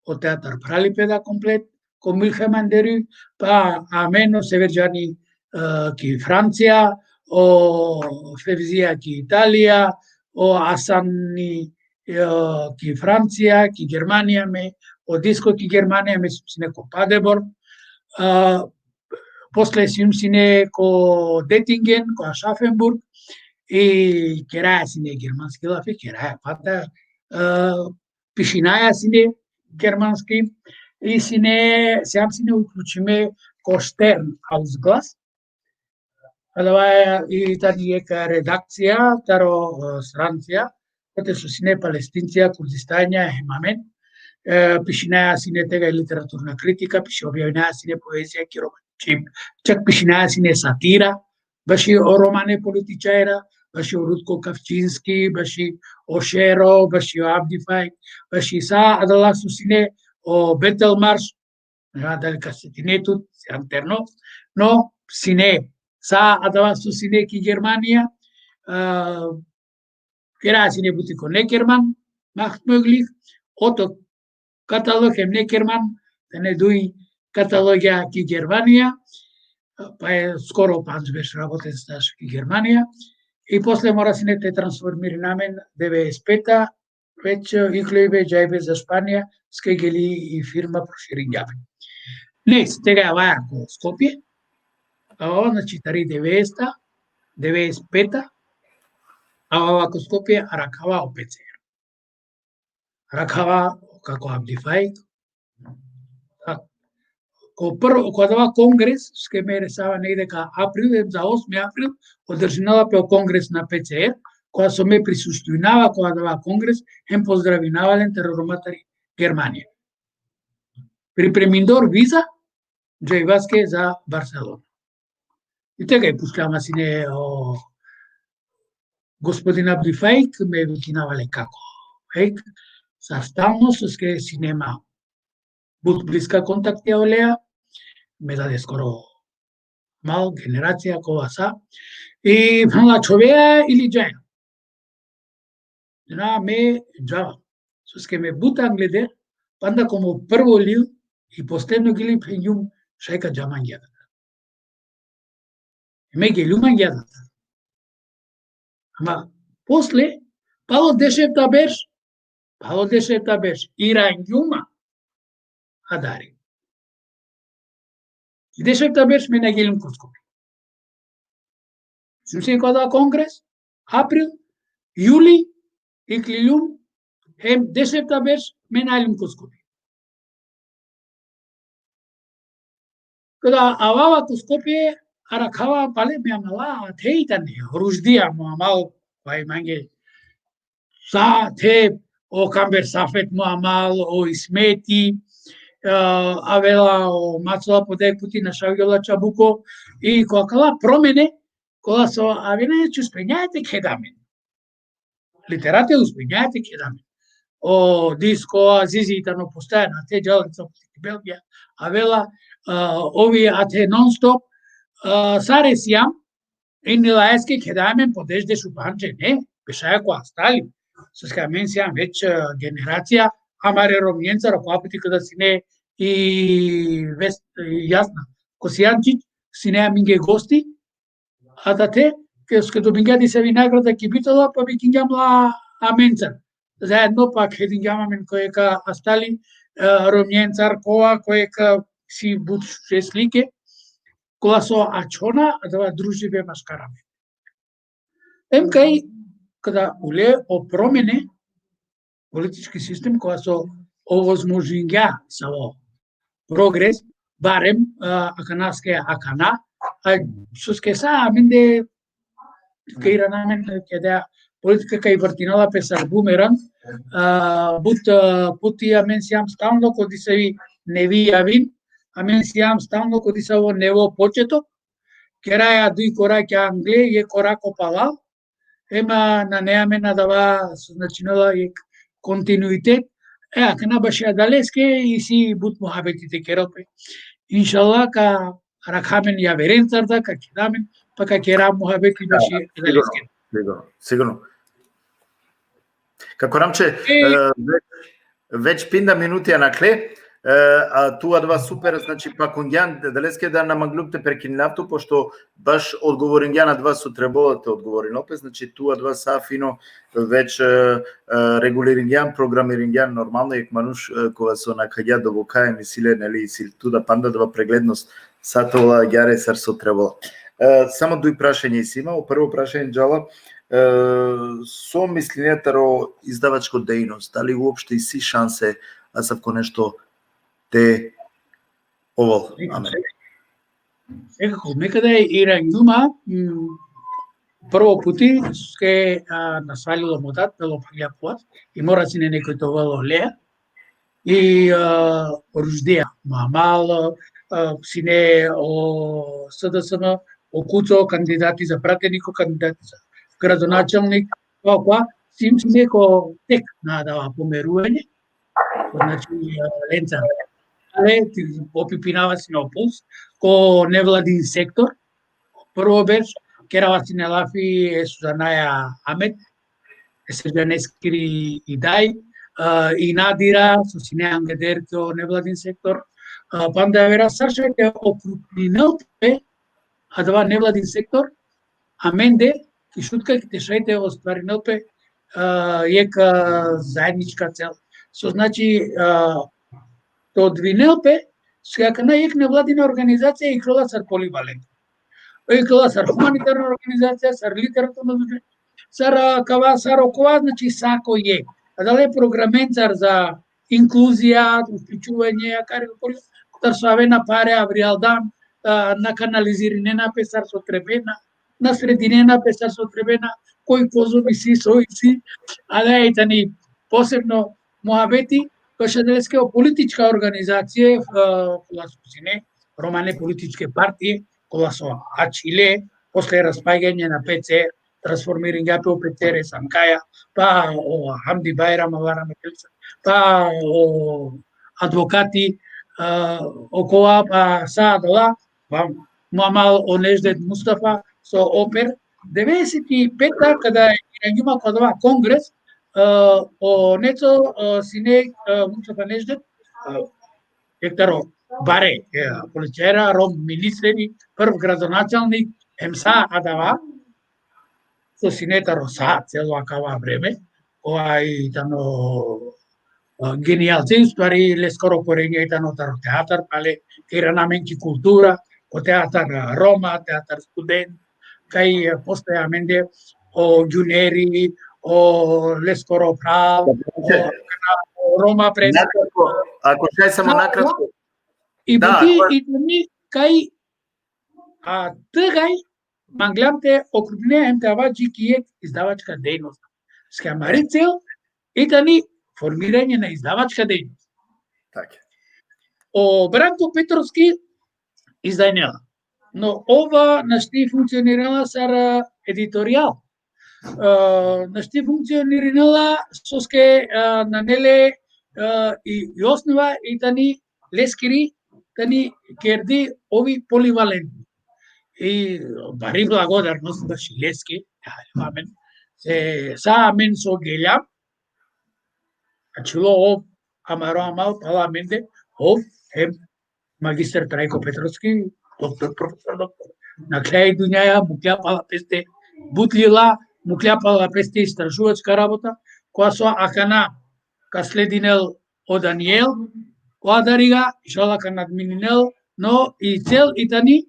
o teatar Pralipeda komplet, ko Mülheim an der Ruhr, pa amen o Sever Džani, e, ki Francija, o Fevzija ki Italija, o Asani, e, ki Francija, ki Germanija me, o Disko ki Germanija me, sine ko Paderborn, e, posle sijum sine ko Dettingen, ko Aschaffenburg, i keraja sine germanski lafi, keraja panda, e, pišinaja sine germanski, i sine, sijam sine uključime ko Stern Ausglas, adava i tani jekh redakcija, taro, e, strancija, kote so sine Palestincija, Kurdistanja, hem amen, e, pišinaja sine tegaj literaturna kritika, piši-, objavinaja sine poezija ki romani čhib, čak pišinaja sine satira, baši o romane političarja, baši o Rutko Kavčinski, baši o Šero, baši o Abdi Faik, baši sa adala so sine o Bettelmarsch, na, dali ka setine tut, sijam terno, no, sine, sa adava so sine ki Germanija, e, keraja sine buti ko Neckermann, Machtmöglich, Otto Katalog hem Neckermann, tane duj katalogja ki Germanija, pa e skoro pandž berš raboten staž ki Germanija. I posle mora sine te transformirina amen devedeset peta, već, e, iklujbe, džajbe za Španija, soske geli i firma, proširingja pe. Neks, tegaj avaja ko Skopje, a, znači, tari devedeseta, devedeset peta, a, avaja ko Skopje, arakhava o P C R. Arakhava, kako Abdi Faik, a, ko prvo, ko adava kongres, soske me resava negde ka april, hem za osmi april, održinela pe o kongres na P C R, kova so me prisustvujnava ko adava kongres, hem pozdravinava len taro Roma tari Germanija. Pripremindor viza, džajbaske za Barcelona. I tegaj pučlja ma sine o gospodin Abdi Faik, me vikinava le kako Faik, sa stalno, soske sine ma but bliska kontaktija oleja, me dade skoro mal generacija kova sa. I phenela: Čhoveja ili džaja? Na, me džava. Soske me but angleder, panda ko mo prvo lil i posledno gili phengjum: Šaj ka dža mangea. Me geljum mangea. Ama posle, palo dešefta berš, palo dešefta berš, irangjum ma adari. I dešefta berš me na geljum ko Skopje. Sijum sine ko adava kongres, april, juli, ikliljum, hem dešefta berš me na aljum ko Skopje. Kada avava ko Skopje, arakhava pale me amala, athe i tane, Ruždija mo amal, vaj mange, sa the, o Kamber Safet mo amal, o Ismeti, e, avela o Macola po dek puti, našavgjola Čabuko, i ko akala promene, kola so avena, či uspinja te kheda amen. Literate uspinja te kheda amen. O Disko, Azizi tano postojano, te džala sa Belgija, avela, e, ov i athe non stop, e, sare sijam, i nilaeske kheda amen po deš, dešupandž džene, bešaja ko astali. Soske amen sijam već, e, generacija, amare romnjencar, ko apoti kada sine i Vest-, i Jasna Kosijančić, sine amenge gosti, A tate, ke, ke dobingja disavi nagrada ki Bitola, pa vikingjam la amenca. Zaedno pa kedingjam amen ko jekh astali, e, Romnjencar kova, ko jekh si but šuže slike, kola so ačhona, adava družibe maškar amen. Em kaj, kada ule o promene, politički sistem, kova so ovozmožingja savo progres, barem, a, akanaske akana, a soske sa amende, kaj irana amen, keda politika kaj vrtinela pe sar bumerang, a, but, a, puti amen sijam stalno ko disavi nevi javin, amen sijam stalno ko disavo nevo početok, keraja duj korake angle, jekh korak opalal, ema nane amen adava, so značinela jekh kontinuitet. E, akana baši adaleske isi but muhabeti te kerel pe. Inšallah, ka rakha amen javerencar da, ka keda amen, pa ka kera muhabeti baši adaleske. Sigurno, sigurno. Kako Ramče, e, e, već, već pinda minuti nakhle, e, a tu adava super, znači, pakungjan, adaleske da na manglum te prekinlav tu, pošto baš odgovoringjan adava so trebela te odgovorinel pe, znači, tu adava sa fino već, e, e, reguliringjan, programiringjan, normalno, jekh manuš, e, kova so nakhagja doboka em isi le, neli, isi le tu da panda adava preglednost, sa te ovel agjaar sar so trebela. E, samo duj prašanje isi ma, o prvo prašanje džala, e, so misline taro izdavačko dejnost, dali uopšte isi šanse asavko nešto te ovel? Amen. Nekako, me kada irangjum ma, mm, prvo puti, soske, a, nasvalilo mo dat, pelo pagja puat, i mora sine nekoj te ovel oleja, i, a, Ruždija Mamal, a, sine o S D S M, o Kuco, kandidati za prateniko, kandidati za gradonačalnik, pa, pa, sine ko tek na adava pomeruvanje, znači, a, lenca. Ale, ti, opipinava sine o Puls, ko nevladin sektor, prvo berš, kerava sine lafi e Suzanaja Amet, e Serdžaneskiri i daj, a, i Nadira, so sine angleder ko nevladin sektor, a, panda javera sar šaj te okrupninel pe adava nevladin sektor, amende, ki Šutka, ki te šaj te ostvarinel pe, a, jekh, a, zaednička cel. So znači, a, te odvinel pe, so akana jekh nevladina organizacija ikljola sar polivalent. Ikljola sar humanitarna organizacija, sar literaturno druženje, sar, a, kava, sar okova, znači, sa ko jekh. Adale programencar za inkluzija, uključuvanje, akari, kotar so avena pare avrijaldan, a, na kanalizirinena pe sar so trebena, na sredinena pe sar so trebena, koj kozom isi, so isi, ale i tani posebno muhabeti, baš adaleske o politička organizacije, a, kola so sine, romane političke partije, kola so ačhile, posle raspajganje na P C R, transformiringja pe o P C R S M K-ja, pa o Hamdi Bajram, Allah rahmet el, pa o advokati, a, okova, pa sa adala, pa Mamal o Neždet Mustafa, so oper, devedeset i peta, kada irangjum ma ko adava kongres, a, o Neco, a, sine, a, Mustafa Neždet, a, jekh taro bare, e, političara, Rom ministeri, prv gradonačalnik, em sa adava, so sine taro sa celo akava vreme, kova i tano, a, genijalci, ustvari, leskoro korenje i tano taro teatar, pale irana amen ki kultura, ko teatar, a, Roma, teatar student, kaj, e, posle amende o Gjuneri, o leskoro phral, o, o Roma pres. Nakratko, ako šaj samo nakratko. I da, buti, ako i tani kaj, a, tegaj, manglam te okrupnine em te ava dži ki jekh izdavačka dejnost. Soske amari cel, i tani formiranje na izdavačka dejnost. Tako. O Branko Petrovski izdajnela. No ova našti funkcionirinela sar, a, editorijal. A, našti funkcionirinela soske, a, nane le, a, i, i osnova i tani leskiri, tani kerdi ov i polivalentno. I bari blagodarnost baši leske, ja, amen. Se, sa amen so geljam, ačhilo ov, amaro amal, pala amende, ov, em, magistar Trajko Petrovski, doktor, profesor, doktor. Nakhla i dunjaja, muklja pala peste, but lila, muklja pala peste istražuvačka rabota, koja so akana ka sledinel o Daniel, koja dariga, inšala ka nadmininel, no i cel i tani,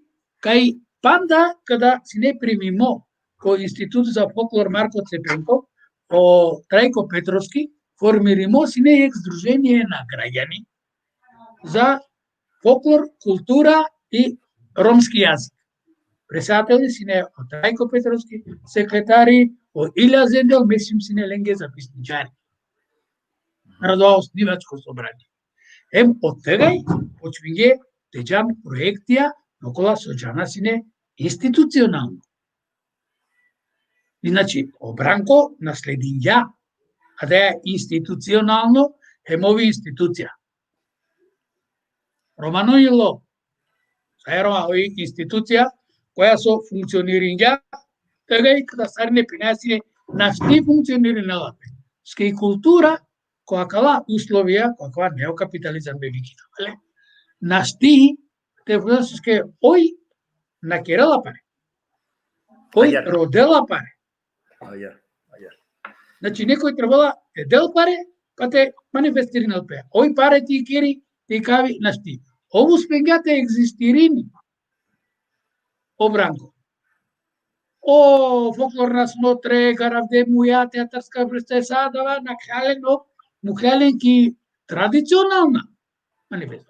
kaj panda kada sine primimo ko Institut za folklor Marko Cepenkov, o Trajko Petrovski, formirimo sine jek združenie na gragjani za folklor, kultura i romski jazik. Pretsedateli sine o Trajko Petrovski, sekretari o Ilja Zendel, me sijum sine lenge zapisničari. Radova osnivačko sobranie. Em od tegaj počmingje te džan proektija, okola so džana sine institucionalno. Inače, o Branko nasledingja, a da je institucionalno, hem ovi institucija. Romano ilo, sa je Roma, ovi institucija, koja so funkcioniringja, tegaj kada sarine pinaja sine našti funkcionirinela pe. Ske i kultura, ko akala uslovija, ko akala neokapitalizam be vikina, ale? Našti, te vgaske oj na kerela pare. Oj rodela pare. Ajar, ajar. Znači, nekoj trebela te del pare, pa te manifestirinel pe. Oj pare ti keri, ti kavi, našti. Ov uspengja te egzistirini. O Branko. O folklorna smotre, garavde muja, teatarska vrsta, sa adava, nakhla len o, mukhla len ki tradicionalna manifestacija.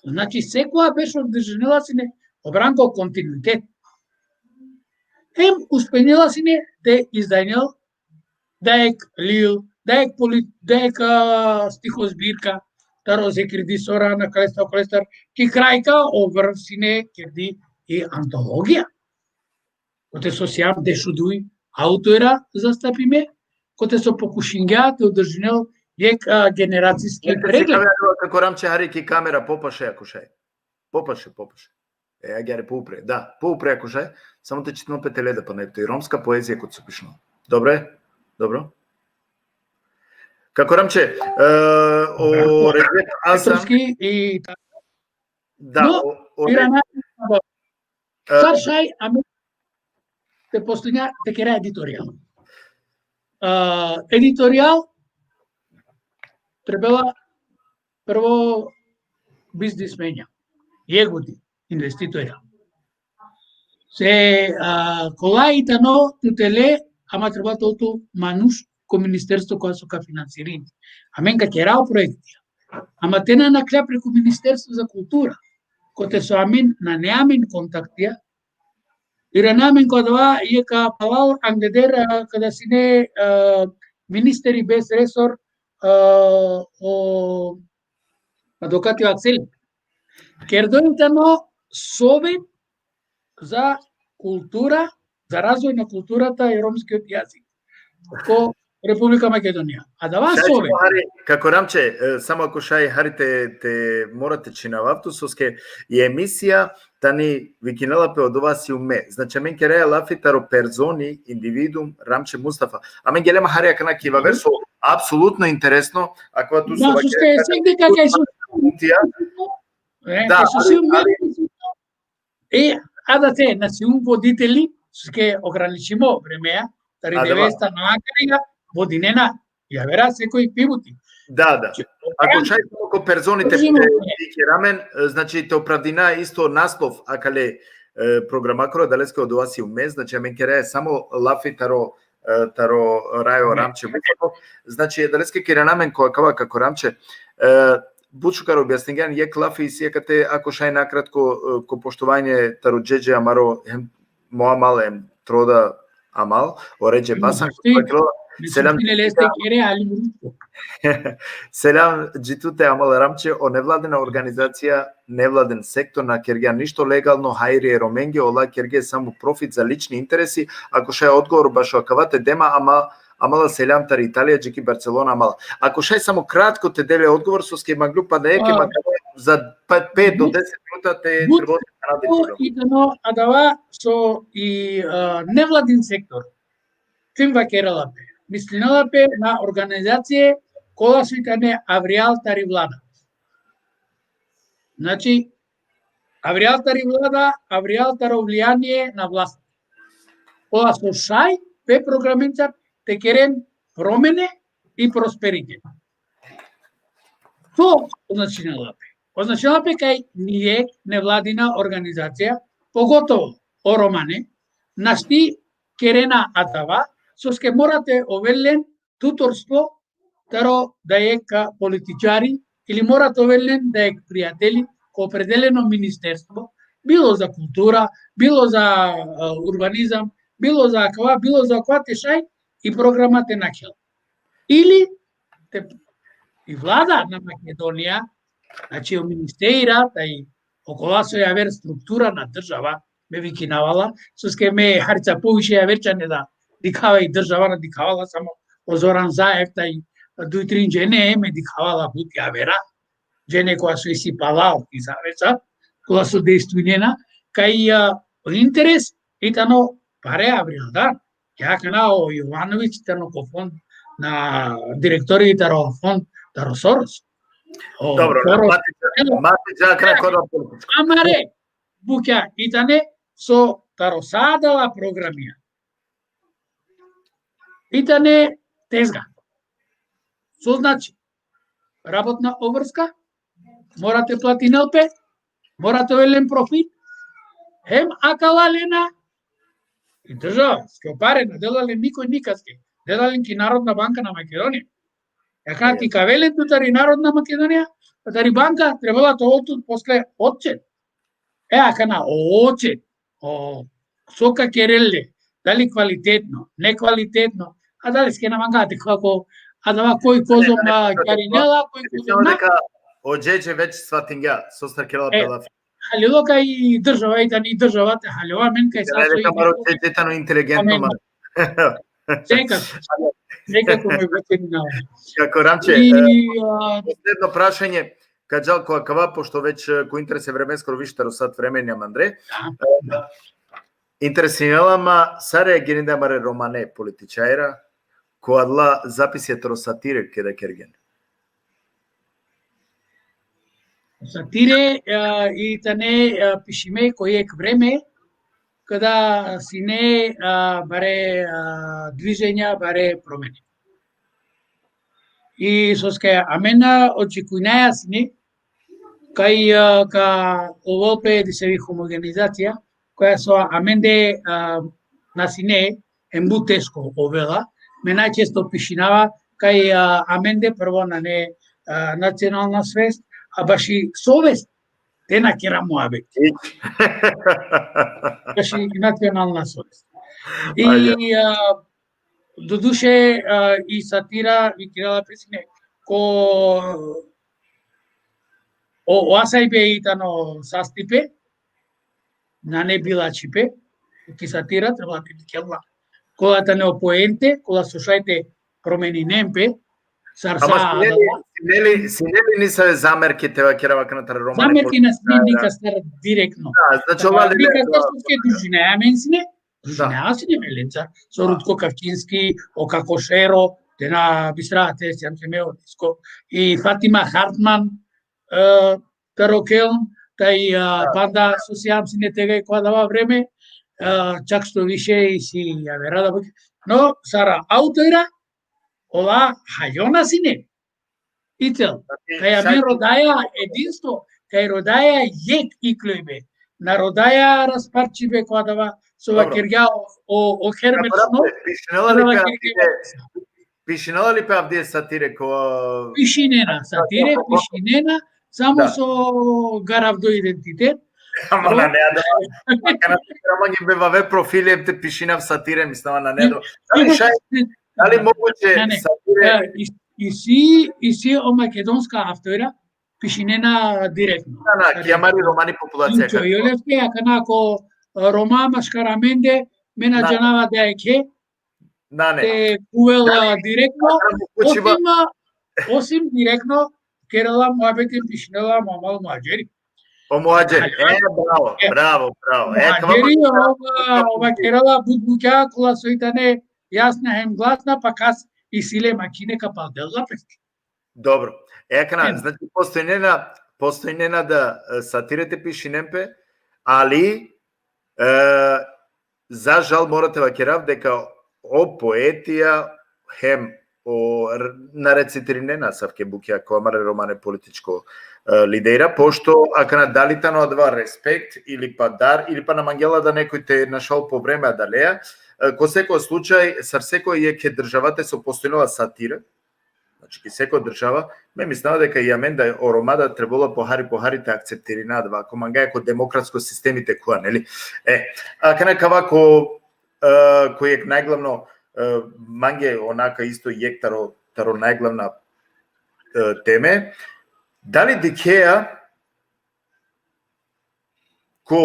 Znači, sekoja berš održinela sine o Branko kontinuitet. Em uspinela sine te izdajnel dajek lil, dajek polit-, dajek, a, stiho zbirka, taro Zekirdi Sora, nakalestar, okalestar, ki krajka o vrv sine kerdi i antologija. Kote so sijam dešuduj autora zastapime, kote so pokušingja te održinel jek, a, generacijski pregled. Kako Ramče, hari ki kamera, popaše, ako šaj. Popaše, popaše. E, agjaar poupre, da, poupre, ako šaj. Samo te čitinel pe tele da, pa ne, to i romska poezija kote so pišno. Dobro je? Dobro? Kako Ramče, e, o Redžep Hasan. Petrovski i ta-, da, no, o, o Irana, Redžep, e, sar šaj, a me te posljednja, te kera editorial. A, editorial trebela prvo biznismenja, jek buti, investitorja. Se, a, kola i tano tu tele, ama treba te ol tu manuš ko ministerstvo koja so ka finansirini. Amen ka kera o proektija. Ama te na nakhla preku Ministerstvo za kultura, kote so amen nane amen kontaktija, Irana amen ko adava, e ka palal angleder, a, kada sine, a, ministeri bez resor, a, o advokati Aksel. Kerdo i tano sovet za kultura, za razvoj na kulturata i romskiot jazik. Ko Republika Makedonija. Adava sovet. Šaj, hari, kako Ramče, e, samo ako šaj, hari te, te mora te činavav tu, soske i emisija tani vikinela pe Odova sijum me. Znači, amen keraja lafi taro personi, individuum, Ramče Mustafa. Amen gelem hari akana ki vaver so apsolutno interesno, ako tu so... Da, soske sekde ka kaj so sijum me. E, da, kaj so sijum me. E, a da te, na sijum voditeli, soske ograničimo vremea, tari devesta na akariga, vodinena javera sekoj pi buti. Da, da. Znači, ako šaj samo ko personi te, te, te kera amen, e, znači, te opravdina isto naslov akale, e, programakoro, adaleske Odova sijum me, znači, amen keraja samo lafi taro, e, taro Rajo Ramče Vučko. Znači, adaleske kerena amen ko akava, kako Ramče, e, but šukar objasningjan, jek lafi isi akate, ako šaj nakratko, e, ko poštovanje taro džedže amaro, hem mo amal, hem tro da amal, o Redžep Hasan, selam. Selam dži tute, amal Ramče, o nevladina organizacija, nevladin sektor na kergja ništo legalno, hajri e Romenge, ola kerge samo profit za lični interesi. Ako šaj odgovor bašo akava te dema, ama, amala selam tari Italija, dži ki Barcelona, amala. Ako šaj samo kratko te dele odgovor, soske manglu pa neke, ma za pa, pet do deset minuta te trebol te naravdi. I tano adava so i, a, nevladin sektor. Kim vakerela pe? Mislinela pe na organizacije kola so i tane avrijal tari vlada. Znači, Avrijal tari vlada, avrijal taro vlijanie na vlast. Ola so šaj, pe programencar te keren promene i prosperitet. To označinela pe. Označinela pe kaj nijek nevladina organizacija, pogotovo o Romane, našti kerena adava, soske mora te ovel len tutorstvo taro dajekh političari ili mora te ovel len dajekh prijateli ko opredeleno ministerstvo, bilo za kultura, bilo za, a, urbanizam, bilo za akava, bilo za akava te šaj i programa te nakhel. Ili te, i vlada na Makedonija, znači o ministerija, taj okola so javer struktura na država, me vikinava la, soske me harica poviše javer čane da dikhava i država, na dikhava la samo o Zoran Zaev, taj duj trin džene, me dikhava la but javera, džene kola so isi palal i zaveca, kola so dejstvinena, kaj, a, o interes i tano pare avrijal da. Ja kana o Jovanović tano ko fond na direktori taro fond, taro Soros. O Dobro, Soros. Matić, Matić, ja kana ko da političko. Amare, bukja i tane so taro sa adala programija. I tane tezga. So znači, работна обврска, mora te platinel pe, mora te ovel len profit, hem akala lena i država, soske o pare na dela len nikoj nikaske, dela len ki Narodna banka na Makedonija. Ja kana ti ka avel len tu tari Narodna Makedonija, tari banka trebela te ovel tut posle otčet. E, akana, o otčet, o, so ka kerel le, dali kvalitetno, nekvalitetno, a dali ske na manga te kako, a da koj kozom, a, karinela, koj kozom na. Deka o Džedže već svatingja, sostar kerela pe lafi. Haljilo kaj i država, i tani država te haljova, amen kaj sa so i kamaro Džedže tano inteligentno, amen. Neka, neka ko moj već na. Kako Ramče, i, e, a, posledno prašanje, ka džal ko akava, pošto već, e, ko interes e vremeskoro više taro sat vreme nijam andre. Da, da. Interesinela ma, sar reagirinda amare romane političarja, ko adala zapisija taro satire keda kergjen. Satire, e, i tane, e, pišime ko jekh vreme, kada sine, e, bare, e, dviženja, bare promene. I soske amen, e, očekujnaja sine, kaj, e, ka ovel pe disavi homogenizacija, koja so amende, e, na sine, em but teško ovela, me najčesto pišinava, kaj, a, amende prvo nane, a, nacionalna svest, a baši sovest te na kera muabeti. Baši nacionalna sovest. I, a, doduše, a, i satira, i kirala pe sine, ko, o, o asajbe i tano sastipe, nane bilačipe, ki satira, trebela te dikhel la kola tane o poente, kola so šaj te promeninen pe, sar sa. Ama sine li, sine li, sine li nisave zamerke te vakerava akana taro romane? Zamerke na sine nikastar direktno. Da, znači, ola nikastar, soske družinaja amen sine, družinaja sine me lenca, so Rutko Kavčinski, o Kako Šero, te na bistra, te sijam se me o disko, i Fatima Hartman, e, taro Keln, taj, a, panda so sijam sine tegaj ko adava vreme, a, čak što više isi javera da, no, sar autora, ola haljona sine. I cel, kaj amen rodaja edinstvo, kaj rodaja jekh iklojbe, na rodaja rasparčibe ko adava, so vakergja o, o Herbert Snow, pišinela li pe avdive, pišinela li pe avdive satire ko... Pišinena, satire, pišinena, samo so garavdo identitet. Ama nane adava. Kana te kera mange be vave profili, em te pišinav satire, mislim, ama nane adava. Dali šaj, dali moguće satire? E, isi, isi o makedonska avtora, pišinena direktno. Na, na, ki amari romani populacija. Inčo Jolevski, akana ko, e, Roma maškar amende, me na džanava da e khe, Nane. Te khuvel, a, direktno, osim, a, osim direktno, kerela muhabeti, pišinela o Amal Muhadžeri. O Muhadžeri. E, bravo, bravo, bravo. E, Muhadžeri, ova, ova kerela but bukja, kola so i tane jasna hem glasna, pa kas isi le makine ka paldel la pes. Dobro. E, akana, znači, postojnena postojnena da, e, satire te pišinen pe, ali, e, za žal mora te vakerav deka o poetija hem o r-, na recitirinena asavke bukja ko amare romane političko, e, lidera, pošto akana dali tano adava respekt ili pa dar, ili pa na mangela da nekoj te našal po vreme adaleja, e, ko seko slučaj, sar seko jekhe državate so postojnela satire, znači, ki seko država, me mislinava deka i amen da o Roma da trebola pohari, pohari te akceptirina adava, ko mangaja ko demokratsko sistemi te khuva, neli? E, akana ka ava ko, e, ko jekh najglavno, e, mange onaka isto jekh taro, taro najglavna, e, teme. Dali dikhea ko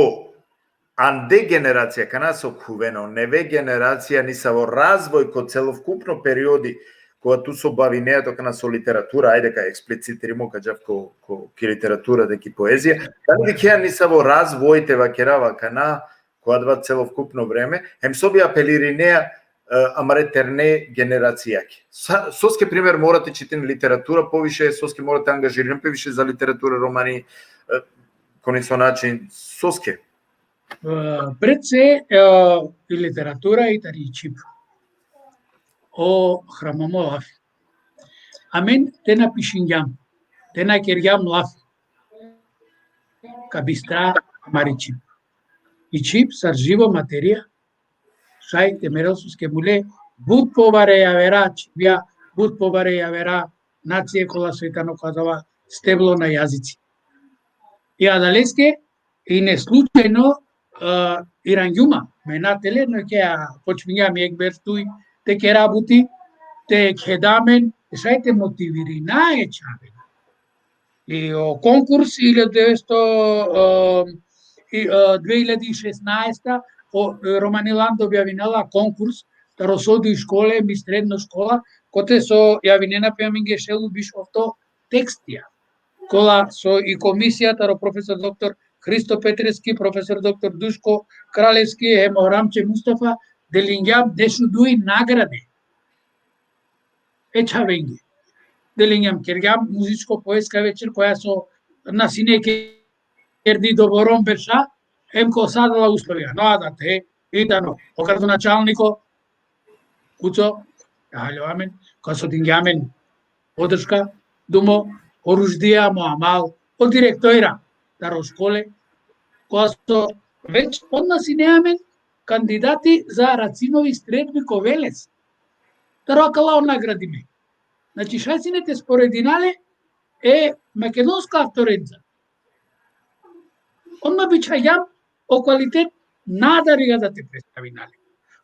ande generacija, kana so khuvena, o neve generacija, nisavo razvoj ko celovkupno periodi, kova tu so bavinea tu kana so literatura, ajde ka eksplicitirimo, ka džav ko, ko, ki literatura, da ki poezija, dali dikhea nisavo razvoj, te vakerava, kana, ko adava celovkupno vreme, hem so bi apelirinea, e, amare terne generacijake. Sa-, soske, primer, mora te čitinen literatura poviše, soske mora te angažirinen pe više za literatura romani, e, ko nesavo način, soske? E, pred se, e, i literatura i tari čhib. O hramamo lafi. Amen te na pišingjam, te na kergjam lafi, ka bistra amari čhib. I čhib sar živo materija, šaj te merel, soske mule but pobare javera čhibja, but pobare javera nacije kola so i tano ko adava steblo na jazici. I adaleske, i ne slučajno, e, irangjum, me na tele, no ke a počmingjam jekh ber tuj te kera buti, te kheda amen, šaj te motivirina e čhaven. I o konkurs iljadi devetsto, e, i, e, dve iljadi šesnaesta, o, e, Romaniland objavinela konkurs taro so duj škole, mi sredno škola, kote so javinena pe amenge šel u biš ofto tekstija. Kola so i komisija taro profesor doktor Hristo Petreski, profesor doktor Duško Kralevski, hem o Ramče Mustafa, delingjam dešuduj nagrade e čhavenge. Delingjam, kergjam muzičko poetska večer, koja so na sine kerdi doborom berša, hem ko sa adala uslovija. No, adate, i tano o gradonačalniko, Kuco, e haljo amen, koja so dingja amen podrška, dumo, o Ruždija, mo amal, o direktorja taro škole, koja so već odma sine amen kandidati za Racinovi sredbi ko Veles. Taro akala o nagradime. Znači, šaj sine te sporedina le e makedonska avtorenca. Odma bičhagjam o kvalitet na adariga da te predstavina le.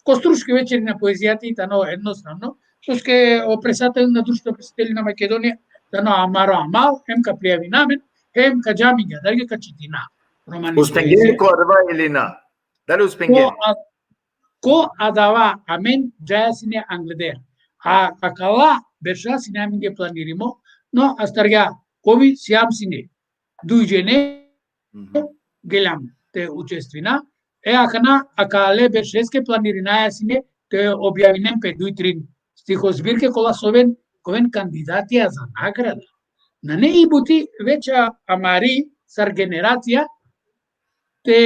Ko Struški večeri na poezijata i tano ednostavno, soske o predsedatel na Društvo pisatelja na Makedonija tano amaro amal, hem ka prijavina amen, hem ka dža amenge adarge ka čitina romani poezija. Uspingjen ko adava ili na? Dali uspingjen? Ko a-, ko adava amen džaja sine angleder. A akala berša sine amenge planirimo, no astargja, kovi sijam sine. Duj džene, mhm, geljam te učestvina. E, akana, akale beršeske planirinaja sine te objavinen pe duj trin stihozbirke kola so oven, ka oven kandidatija za nagrada. Nane i buti veća amari sar generacija te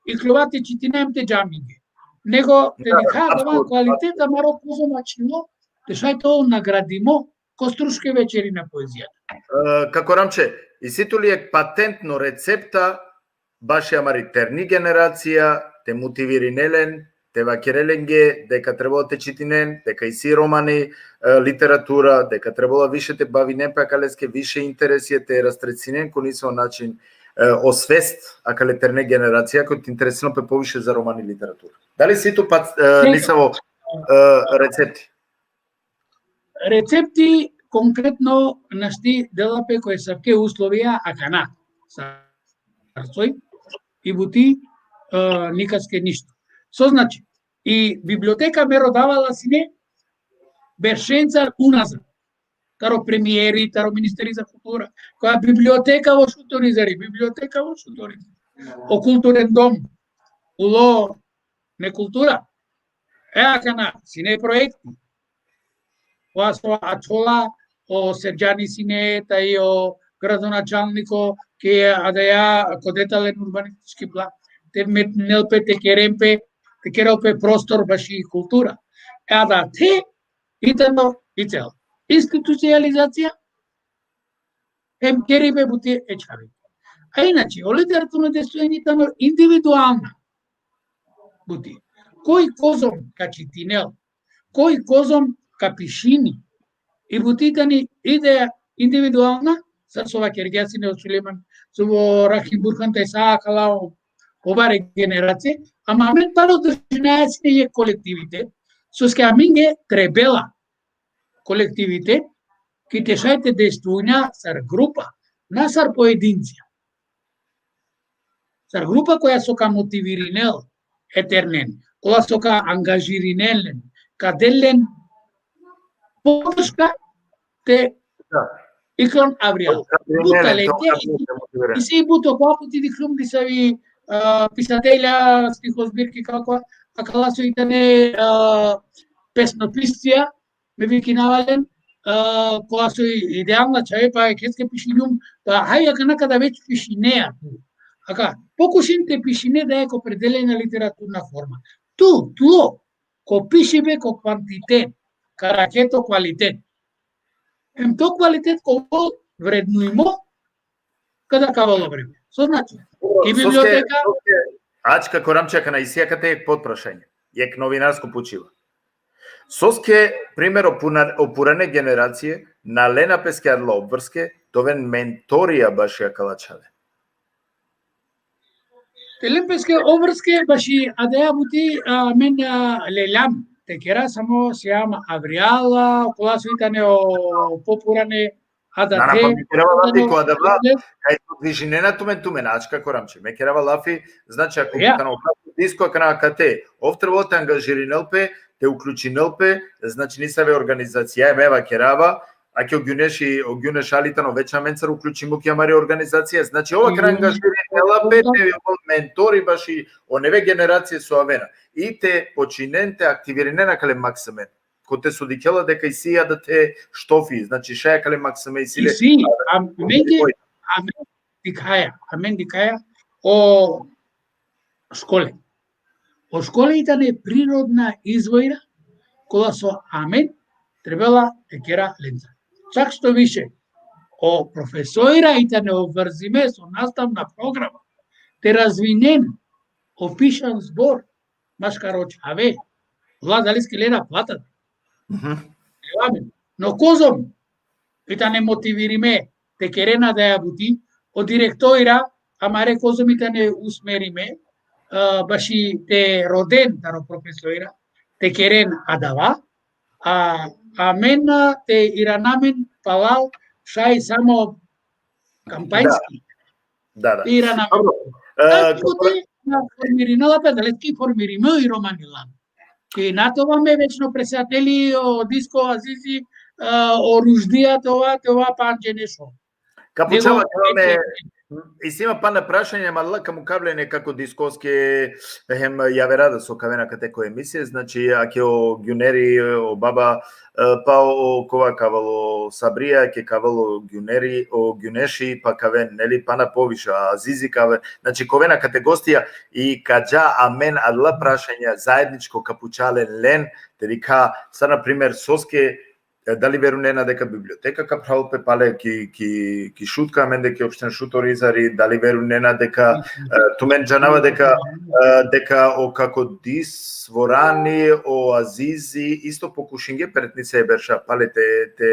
ikljova te čitina hem te dža amenge. Nego te dikha adava kvalitet amaro kozom ačhilo, te šaj te ol nagradimo, ko Struški večeri na poezija. E, kako Ramče, isi tu li jekh patentno recepta baši amari terni generacija, te motivirine len, te vakere lenge deka trebela te čitinen, deka isi romani, e, literatura, deka trebela više te bavinen pe akaleske, više interesija te rastrecinen ko nesavo način, e, o svest akale terne generacija, koj te interesinel pe poviše za romani literatura. Dali isi tu pa, e, nesavo, e, recepti? Recepti konkretno našti dela pe ko esavke uslovija akana. Sar soj, i buti, e, nikaske ništo. So znači, i biblioteka mero davala sine beršenca unazad. Taro premieri, taro ministeri za kultura. Koja biblioteka vo Šuto Orizari, biblioteka vo Šuto Orizari. O kulturen dom, ulo ne kultura. E, akana, sine proekti. Kova so ačhola, o Serdžani sine, taj o gradonačalniko, ki adaja, ko detalno urbanistički plan, te metnel pe, te keren pe, te kerel pe prostor baši kultura. E adate, i tano i cel. Institucionalizacija, hem keribe buti e čhave. A inače, o literaturno destojenje tano individualna buti. Koj kozom ka čitinel, koj kozom ka pišini. I buti tani ideja individualna, sar so vakergja sine o Sulejman, so o Rahim Burhan, te sa akala o, o bare generacije, ama amen palo održinaja sine jekh kolektivitet, soske amenge trebela kolektivitet, ki te šaj te dejstvunja sar grupa, na sar pojedincija. Sar grupa koja so ka motivirinel e ternen, koja so ka angažirinel len, ka del len podrška te iklon avrijal. But talente, isi but, okova puti dikhljum disavi, a, pisatelja, stihozbirki, kako, akala so i tane, a, pesnopiscija, me vikinava len, a, koja so i idealna čhave, pa e keske pišinjum, pa haj, akana kada već pišinea tu. Aka, pokušin te pišine da jekh opredelena literaturna forma. Tu, tu, ko pišibe ko kvantitet, ka rakhe to kvalitet. Em to kvalitet ko vrednujmo, kada ka avol o vreme. So znači? Dobro, i biblioteka. Soske, soske, ačka ko Ramče, akana isi akate jekh potprašanje, jekh novinarsko pučiba. Soske, primer, o puna-, o purane generacije na lena peske adala obvrske te oven mentorija baši akala čhave? Te len peske obvrske baši adaja buti, a, amen, a, leljam te kera, samo sijam avrijal, okola so i tane o popurane, a da. Na, na, te, pa me kerava lafi ko adava, kaj so dvižinena tumen, tumen, ačka ko Ramče. Me kerava lafi, znači, ako tano disko, akana akate, ov trebela te angažirinel pe, te uključinel pe, znači, nisave organizacija, em eva kerava, ake o Gjuneš i, o Gjuneš Ali tano već amencar uključimo ki amari organizacija, znači, ov akana angažirinela pe te ovel mentori baši o neve generacije so avena. I te počinen te aktivirinen akale maksime. Kote so dikhela deka isi adate štofi, znači, šaj akale maksime isi le. Isi, amen, amen dikhaja, amen dikhaja o škole. O škole i tane prirodna izvojra, kola so amen trebela te kera lenca. Čak što više, o profesojra i tane obvrzime so nastavna programa, te razvinen o pišan zbor, maškar o čhave, ola dali ske lena plata. Mhm. No kozom i tane motivirime te keren adaja buti, o direktorja amare kozom i tane usmerime, a, baši te roden taro profesojra te keren adava, a, amen, a, te irana amen palal šaj samo kampanjski. Da. Da, da. Irana amen. Dobro, e, tako te na formirinela pe, dali ki formirime i romani lan. Ki na te ova me večno predsjedatelji, o Disko, Azizi, e, o Ruždija, te ova, te ova pandže nešto. Ka pučava, nego, isi ma pana prašanja, ama la ka mukhav len nekako Diskoske, hem javera da so ka avena akate ko emisije, znači, ake o Gjuneri, o baba, e, pa o, kova ka avel, o Sabrija, ke ka avel o Gjuneri, o Gjuneši, pa ka aven, neli, pana poviše, Azizi ka aven, znači, ka oven akate gostija, i ka dža amen adala prašanja zajedničko ka puča len len, te dikha, sar, na primer, soske, e, dali verujnena deka biblioteka ka phravol pe pale ki, ki, ki Šutka, amende ki opština Šuto Orizari, dali verujnena deka, e, tumen džanava deka, e, deka o kako Disvorani, o Azizi, isto pokušingje pretnice e berša pale te, te,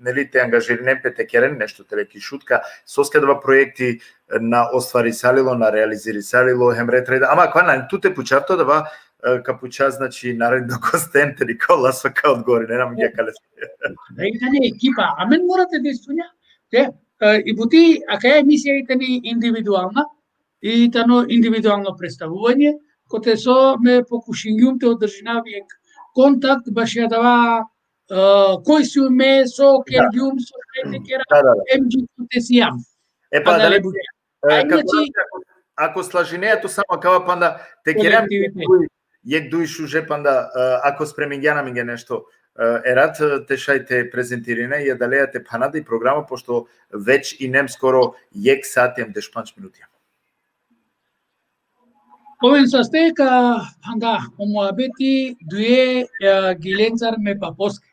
neli, te angažirinen pe te keren nešto tele ki Šutka, soske adava proekti na ostvarisalilo, na realizirisalilo, hem retreda. Ama akava nane tut te pučav, to adava, e, ka puča, znači, naredno gosten, te dikha ola so ka odgovorinen amenge akale. Da, i tane ekipa, amen mora te dejstvunja, te, e, i buti, akaja emisija i tane individualna, i tano individualno predstavuvanje, kote so me pokušingjum te održinav jekh kontakt baši adava, e, koj sijum me, so kergjum, so šaj te kera, da, da, da, em dži kote sijam. E pa, adale dali, buti. E, a, kako, znači, ako, ako slažinea tu samo akava, panda te kerem kolektivitet. Jekh duj, jekh duj šuže, panda, e, ako spremingjan amenge nešto, E, erat, e, te šaj te prezentirine, i adaleja te phana da i programa, pošto već inem skoro jekh sati em dešpanč minuti. Oven saste ka phanda o muhabeti duje, e, gilencar me paposke.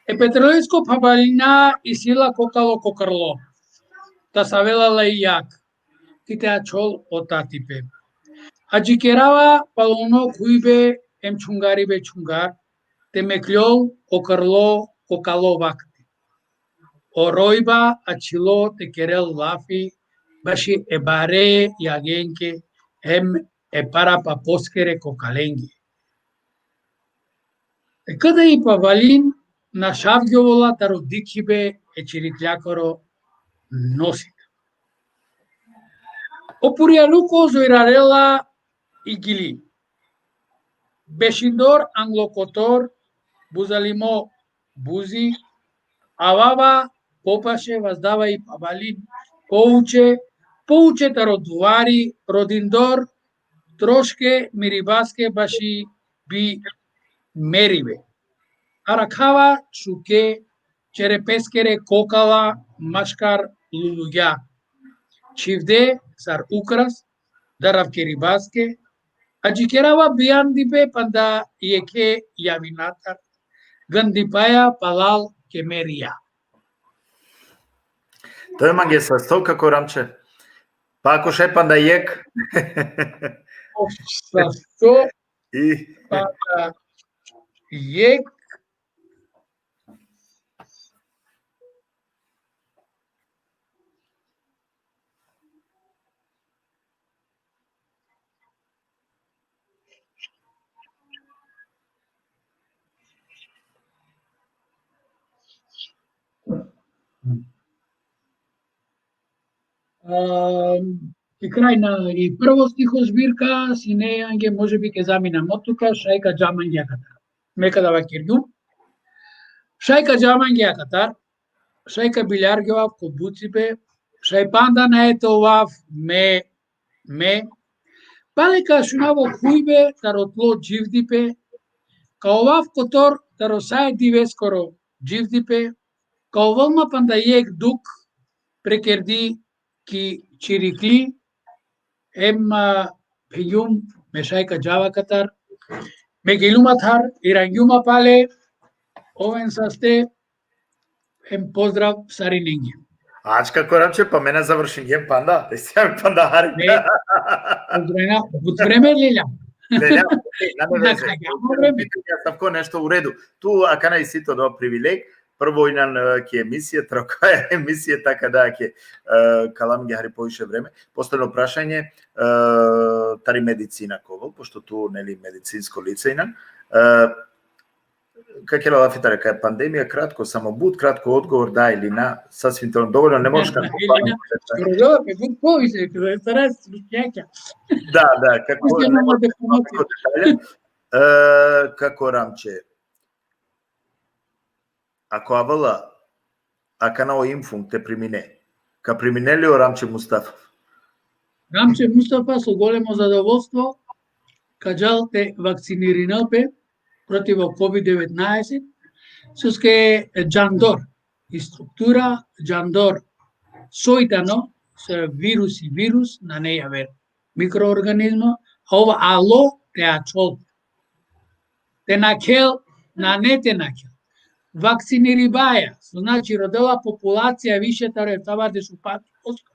E petrolesko phabalina isi la kokalo kokarlo. Ta savela la i jag, ki te ačhol o tatipe. Adžikerava palo uno khujbe em čhungaribe čhungar, te mekljol o karlo kokalo vakti. O rojba ačhilo te kerel lafi baši e bare jagenke em e para paposkere kokalenge. E kada i phabalin našavgjovola taro dikhibe e čirikljakoro nosita. O purijaluko zojrarela i gili. Bešindor anglo kotor, buzalimo buzi, avava popaše vazdava i phabalin pouče, pouče taro duvari, rodindor, troške miribaske baši bi meribe. Arakhava šuke čerepeskere kokala maškar lulugja. Čhivde sar ukras, daravkeribaske, adžikerava bijandibe panda jekhe javinatar, gandipaja palal kemerija. To je mange sasto, kako Ramče. Pa ako šaj panda jekh. Sasto, i panda jekh. Am, ki kraj na i prvo stiho zbirka, sine ange, može bi ke zamina motuka, šaj ka džav mange akatar. Me ka dava kirgjum. Šaj ka džav mange akatar, šaj ka biljargjovav ko bucipe, šaj panda na eto ovav me, me. Pale ka šunav o khujbe taro tlo dživdipe, ka ovav kotor taro sa e diveskoro dživdipe, ka ovel ma panda jekh duk prekerdi ki čirikli, em, a, phengjum me šaj ka džav akatar, me geljum atar, irangjum ma pale, oven saste, em pozdrav sarinenge. Ač kako Ramče, pa me na završingjem panda, isi panda hari. Ne, pozdrav, but vreme lelja. Lelja, na, na, na, veze. Ja, savko nešto u redu. Tu akana isi to do privileg, prvo inan, e, ki emisija, trokaja emisija, taka da ke, e, ka la mange hari poviše vreme. Posledno prašanje, e, tari medicina ka ovel, pošto tu, neli, medicinsko lice inan. E, ka kera lafi tari kaj pandemija, kratko, samo but kratko odgovor, da ili na, sasvim dovoljno, ne možeš kako. Da, da, kako, ne možeš kako detalja. E, kako Ramče, ako avela akana o Impfung te primine, ka primine li o Ramče Mustafa? Ramče Mustafa so golemo zadovoljstvo ka džal te vakcinirinel pe protiv o kovid devetnaeset, soske džandor, i struktura džandor, soj tano, se virus i virus, nane javer mikroorganizmo, a ov alo te ačhol. Te nakhel, nane te nakhel. Vakciniribaja, so znači rodela populacija više taro eftavardeš u panč posto,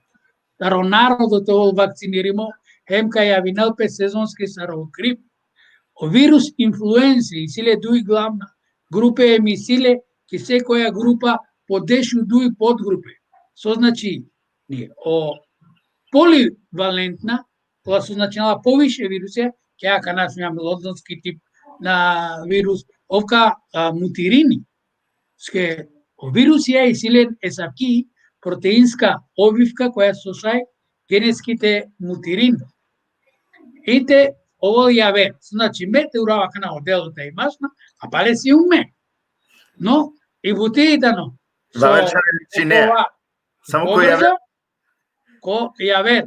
taro narodo te ovel vakcinirimo, hem ka javinel pe sezonski sar o grip. O virus influenze, isi le duj glavna grupe, em isi le ki sekoja grupa po dešuduj podgrupe. So znači, ni, o polivalentna, kola so značinela poviše virusija, ke akana so imam londonski tip na virus, ov ka, a, mutirini. Soske o virusija isi len esavki proteinska ovivka koja so šaj genetski te mutirini. I te ovel javer. Znači, me te urava akana o delo te imaš na, a pale sijum me. No, i buti i tano. Javer so, čine. Samo ko javer. Ko javer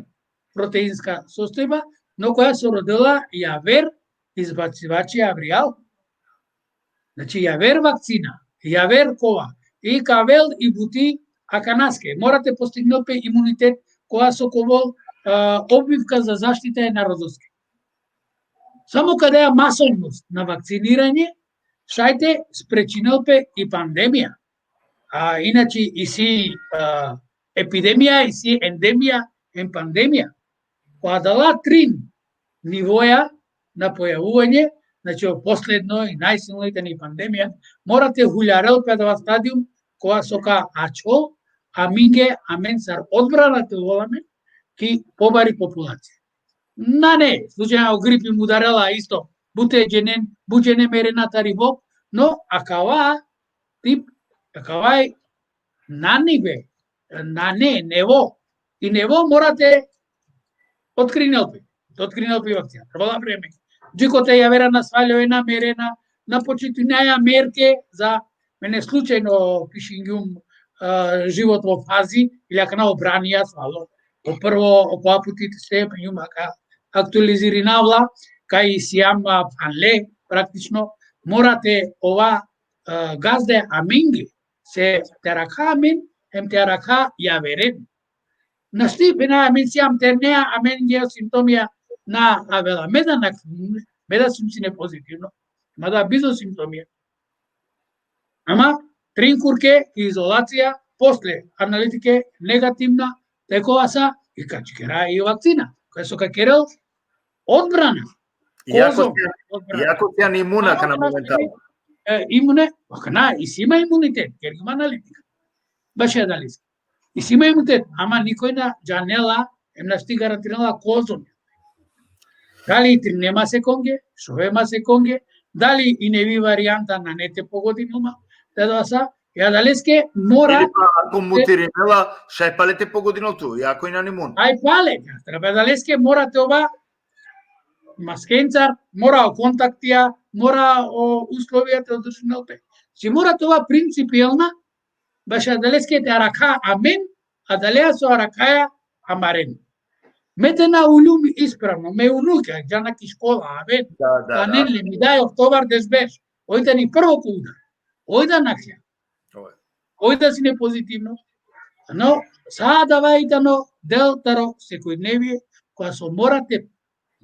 proteinska sostojba, no koja so rodela javer izbacivači avrijal, Znači, javer vakcina, javer kova, i ka avel i buti akanaske. Mora te postignel pe imunitet, kova so ka ovel, a, obvivka za zaštita e narodoske. Samo kada e masovnost na vakciniranje, šaj te sprečinel pe i pandemija. A inače isi, a, epidemija, isi endemija, em pandemija. Ko adala trin nivoja na pojavuvanje, znači, o posledno i najsilno i tani pandemija, mora te huljarel pe adava stadium, kova so ka ačhol aminge, amen sar odbrana te ovel amen ki pobari populacija. Nane, slučajno o gripi mudarela isto, bute dženen, but džene merena tari bok, no akava tip, akava i nani be, nane, nevo. I nevo mora te otkrinel pe. Te otkrinel pe vakcina. Trebela vreme. Dži kote javera na svaljovena merena, na počitunaja merke za mene slučajno pišingjum, a, život vo fazi, ili akana o branija svalo. O prvo, o kova puti te se penjum aka aktualizirinavla, kaj sijam, a, fanle, praktično, mora te ova, a, gazde amenge, se te arakha amen, em te arakha javeren. Našti bena amen sijam ternea, amenge o simptomija na avela. Me da na, me da sum sine pozitivno. Ma da bizo simptomija. Ama trin kurke izolacija, posle analitike negativna, tekova sa, i ka džikera i vakcina. Koja so ka kerel odbrana. Iako Kozom, sijam, odbrana. Iako sijam imuna, akana momentalno. E, imune, akana, isi ma imunitet, ker ima analitika. Baš adaleske. Isi ma imunitet, ama nikoj na džanela, em našti garantirinela kozom. Dali i trine masekonge, šove masekonge, dali i nevi varijanta nane te pogodinel ma, te da sa, i adaleske mora Ili pa ako te mutirinela, šaj pale te pogodinel tu, iako i nane imun. Aj pale, treba adaleske mora te ova maskencar, mora o kontaktija, mora o uslovija te održinel pe. Si mora te ova principijelna, baš adaleske te arakha amen, adalea so arakhaja amaren. Me te na uljum ispravno, me unuke, džana ki škola, aven, Da, da, da. Anen le, mi daj ohtovardeš berš. Oj tani prvo ko udar. Oj da nakhja. Oj. Oj da sine pozitivno. No, sa adava i tano del taro sekojdnevie, koja so mora te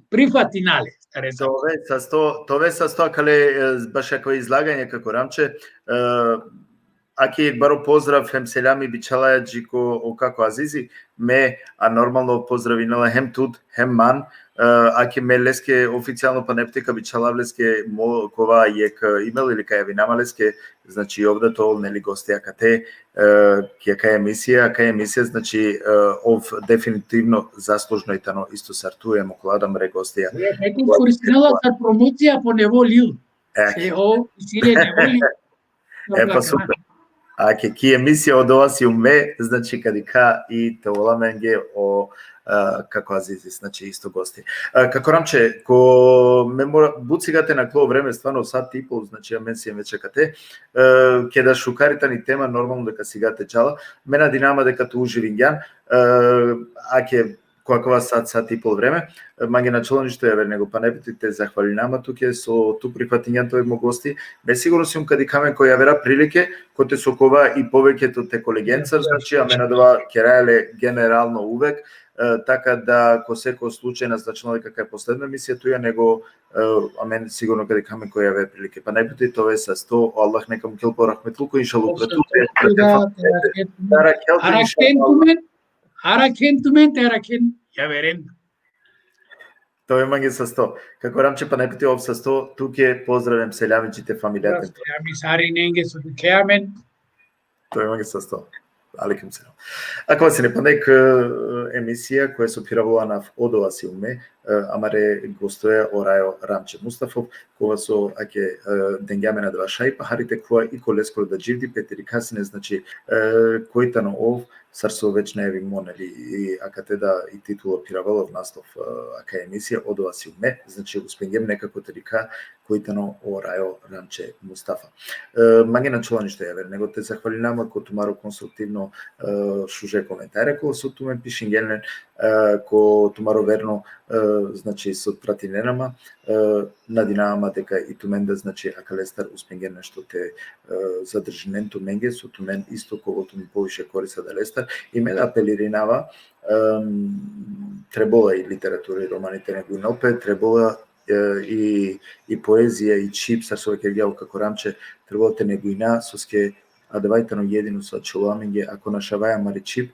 prifatina le, stare. Te ove sasto, te ove sasto akale, e, baš akava izlaganje kako Ramče, e, ake jekh baro pozdrav hem seljami bičhalaja dži ko o kako Azizi, me, a normalno pozdravinela hem tut, hem man, e, ake me leske oficijalno, pana puti ka bičhalav leske mo, kova jekh, e, email ili ka javina ma leske, znači, ov da te ol, neli, gosti akate, e, ki akaja emisija, akaja emisija, znači, e, ov definitivno zaslužno i tano isto sar tu, em okola da mre gostija. E, e, koristinela sar promocija po nevo lil. E. Se o, isi le nevo lil. E, pa super. Ake, ki emisija Odova sium me, znači, ka dikha i te ol amenge o, e, kako Azizi, znači, isto gosti. E, kako Ramče, ko me mora, but sigate nakhlo vreme, stvarno sat i pol, znači, amen siem već akate. E, keda šukar i tani tema, normalno deka sigate džala. Me nadinama deka tu uživingjan. E, ake ko akava sat, sat i pol vreme. E, mange na ačhola ništo javer, nego pana puti te zahvalinama tuke so tu prifatingjan te ove mo gosti. Me sigurno sium ka dikha amen ko javera prilike, kote so ka ova i poveke te kolegencar, znači, amen adava keraja le generalno uvek, e, taka da ko seko slučaj na značinela deka akaja posledno emisija tuja, nego, e, amen sigurno ka dikha amen ko javera prilike. Pana puti te ove sasto, o Allah neka mukhel po rahmetluko, inšallah, upre tute, upre te familije. Te arakhel tut, inšallah. Arakhen tumen, arakhen tumen, te arakhen javeren. Te ove mange sasto. Kako Ramče, pana puti ov sasto, tuke pozdrav em seljami dži te familijaten. Seljami sarinenge so dikhea amen. Te ove mange sasto. Alejkum selam. Akava sine pana jekh, e, emisija koja so phiravola anav Odova sium me, e, amare gostoja o Rajo Ramče Mustafov, kova so ake, e, dengja amen adava šaj, pa hari te khuva i ko leskoro da dživdipe te dikha sine, znači, e, koj tano ov, sar so već najavimo, neli, i akate da i titula phiravela ov naslov, e, akaja emisija, Odova sium me, znači, uspengjem nekako te dikha koj tano o Rajo Ramče Mustafa. E, mange na ačhola ništo javer, nego te zahvalinava ma ko tumaro konstruktivno, e, šuže komentare, kola so tumen pišingjen len, e, ko tumaro verno, e, znači, so pratinena ma, e, nadinava ma deka i tumen da, znači, akalestar uspingjen nešto te, e, zadržinen tumenge, so tumen isto ka ovel tumen poviše koris adalestar, i me da apelirinava, em, trebola i literatura i romani te neguinel pe, trebola, e, i, i poezija, i čhib, sar so vakergja o kako Ramče, trebola te neguina, soske adava i tano jedino so ačhola amenge, ako našavaja amari čhib,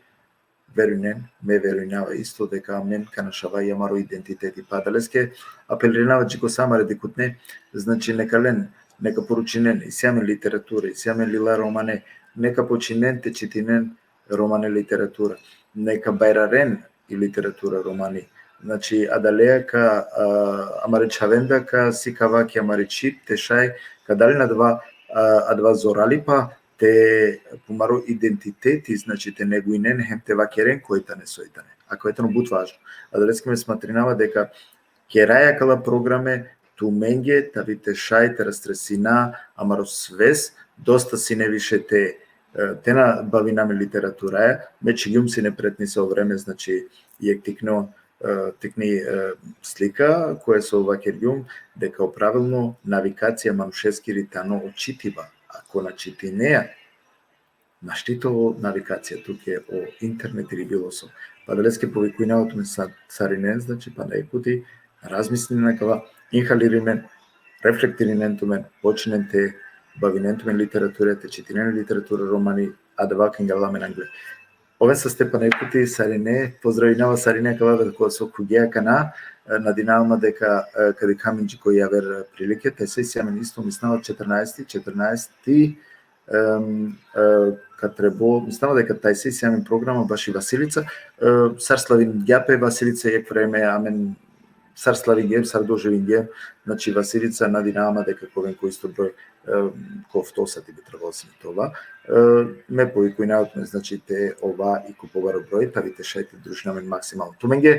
verujnen, me verujnava isto deka amen ka našava i amaro identiteti. Pa adaleske apelirinava dži ko sa amare dikhutne, znači, neka len, neka poručinen, isi amen literatura, isi amen lila romane, neka počinen te čitinen romane literatura, neka bajraren i literatura romani. Znači, adalea ka, a, amare čhavenda ka sikava ki amari čhib, te šaj, ka dalen adava, a, adava zoralipa, te pumaro identiteti, znači, te neguinen hem te vakeren koj tane, soj tane. Akava i tano but važno. Adaleske me smatrinava deka keraja akala programe tumenge, tavi te šaj te rastresina amaro sves, dosta sine više te, e, te na bavina amen literaturaja, me čhigjum sine pretni sa o vreme, znači, jekh tikno, e, tikni, e, slika, koja so vakergjum deka o pravilno navikacija manušeskiri tano o čitiba, ako na čitinea, našti te ovel navikacija tuke o internet ili bilo so. Pa adaleske povikujnava tumen sa-, sarinen, znači, pana jekh puti, razmislinen akava, inhalirinen, reflektirinen tumen, počinen te bavinen tumen literatura, te čitinen literatura romani, adava ka ingala amen angle. Oven saste pana jekh puti sarine, pozdravinava sarine akala kola so khuvgje akana, e, nadinava ma deka, e, ka dikha amen dži ko javer prilike, te isi amen isto, mislinava, četrnaesti, četrnaesti, em, e, ka trebo, mislinava deka tajse isi amen programa baši Vasilica, e, sar slavingja pe Vasilica jekh vreme, amen sar slavingjem, sar doživingjem, znači, Vasilica, nadinava ma deka ka oven ko isto broj, e, ko ofto sati bi trebalo sine te ova. E, me povikujnava tumen, znači, te ova i ko pobaro broj, tavi te šaj te družina amen maksimalno tumenge.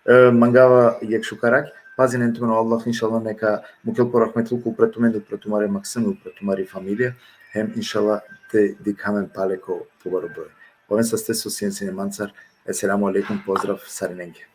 E, mangava jekh šukar rakj, pazinen tumen o Allah, inšallah, neka mukel po rahmetluko upra tumen, upra tumare maksumi, upra tumari familija, hem, inšallah, te dikha amen pale ko pobaro broj. Oven saste so sien sine mancar, esselamu alejkum, pozdrav sarinenge.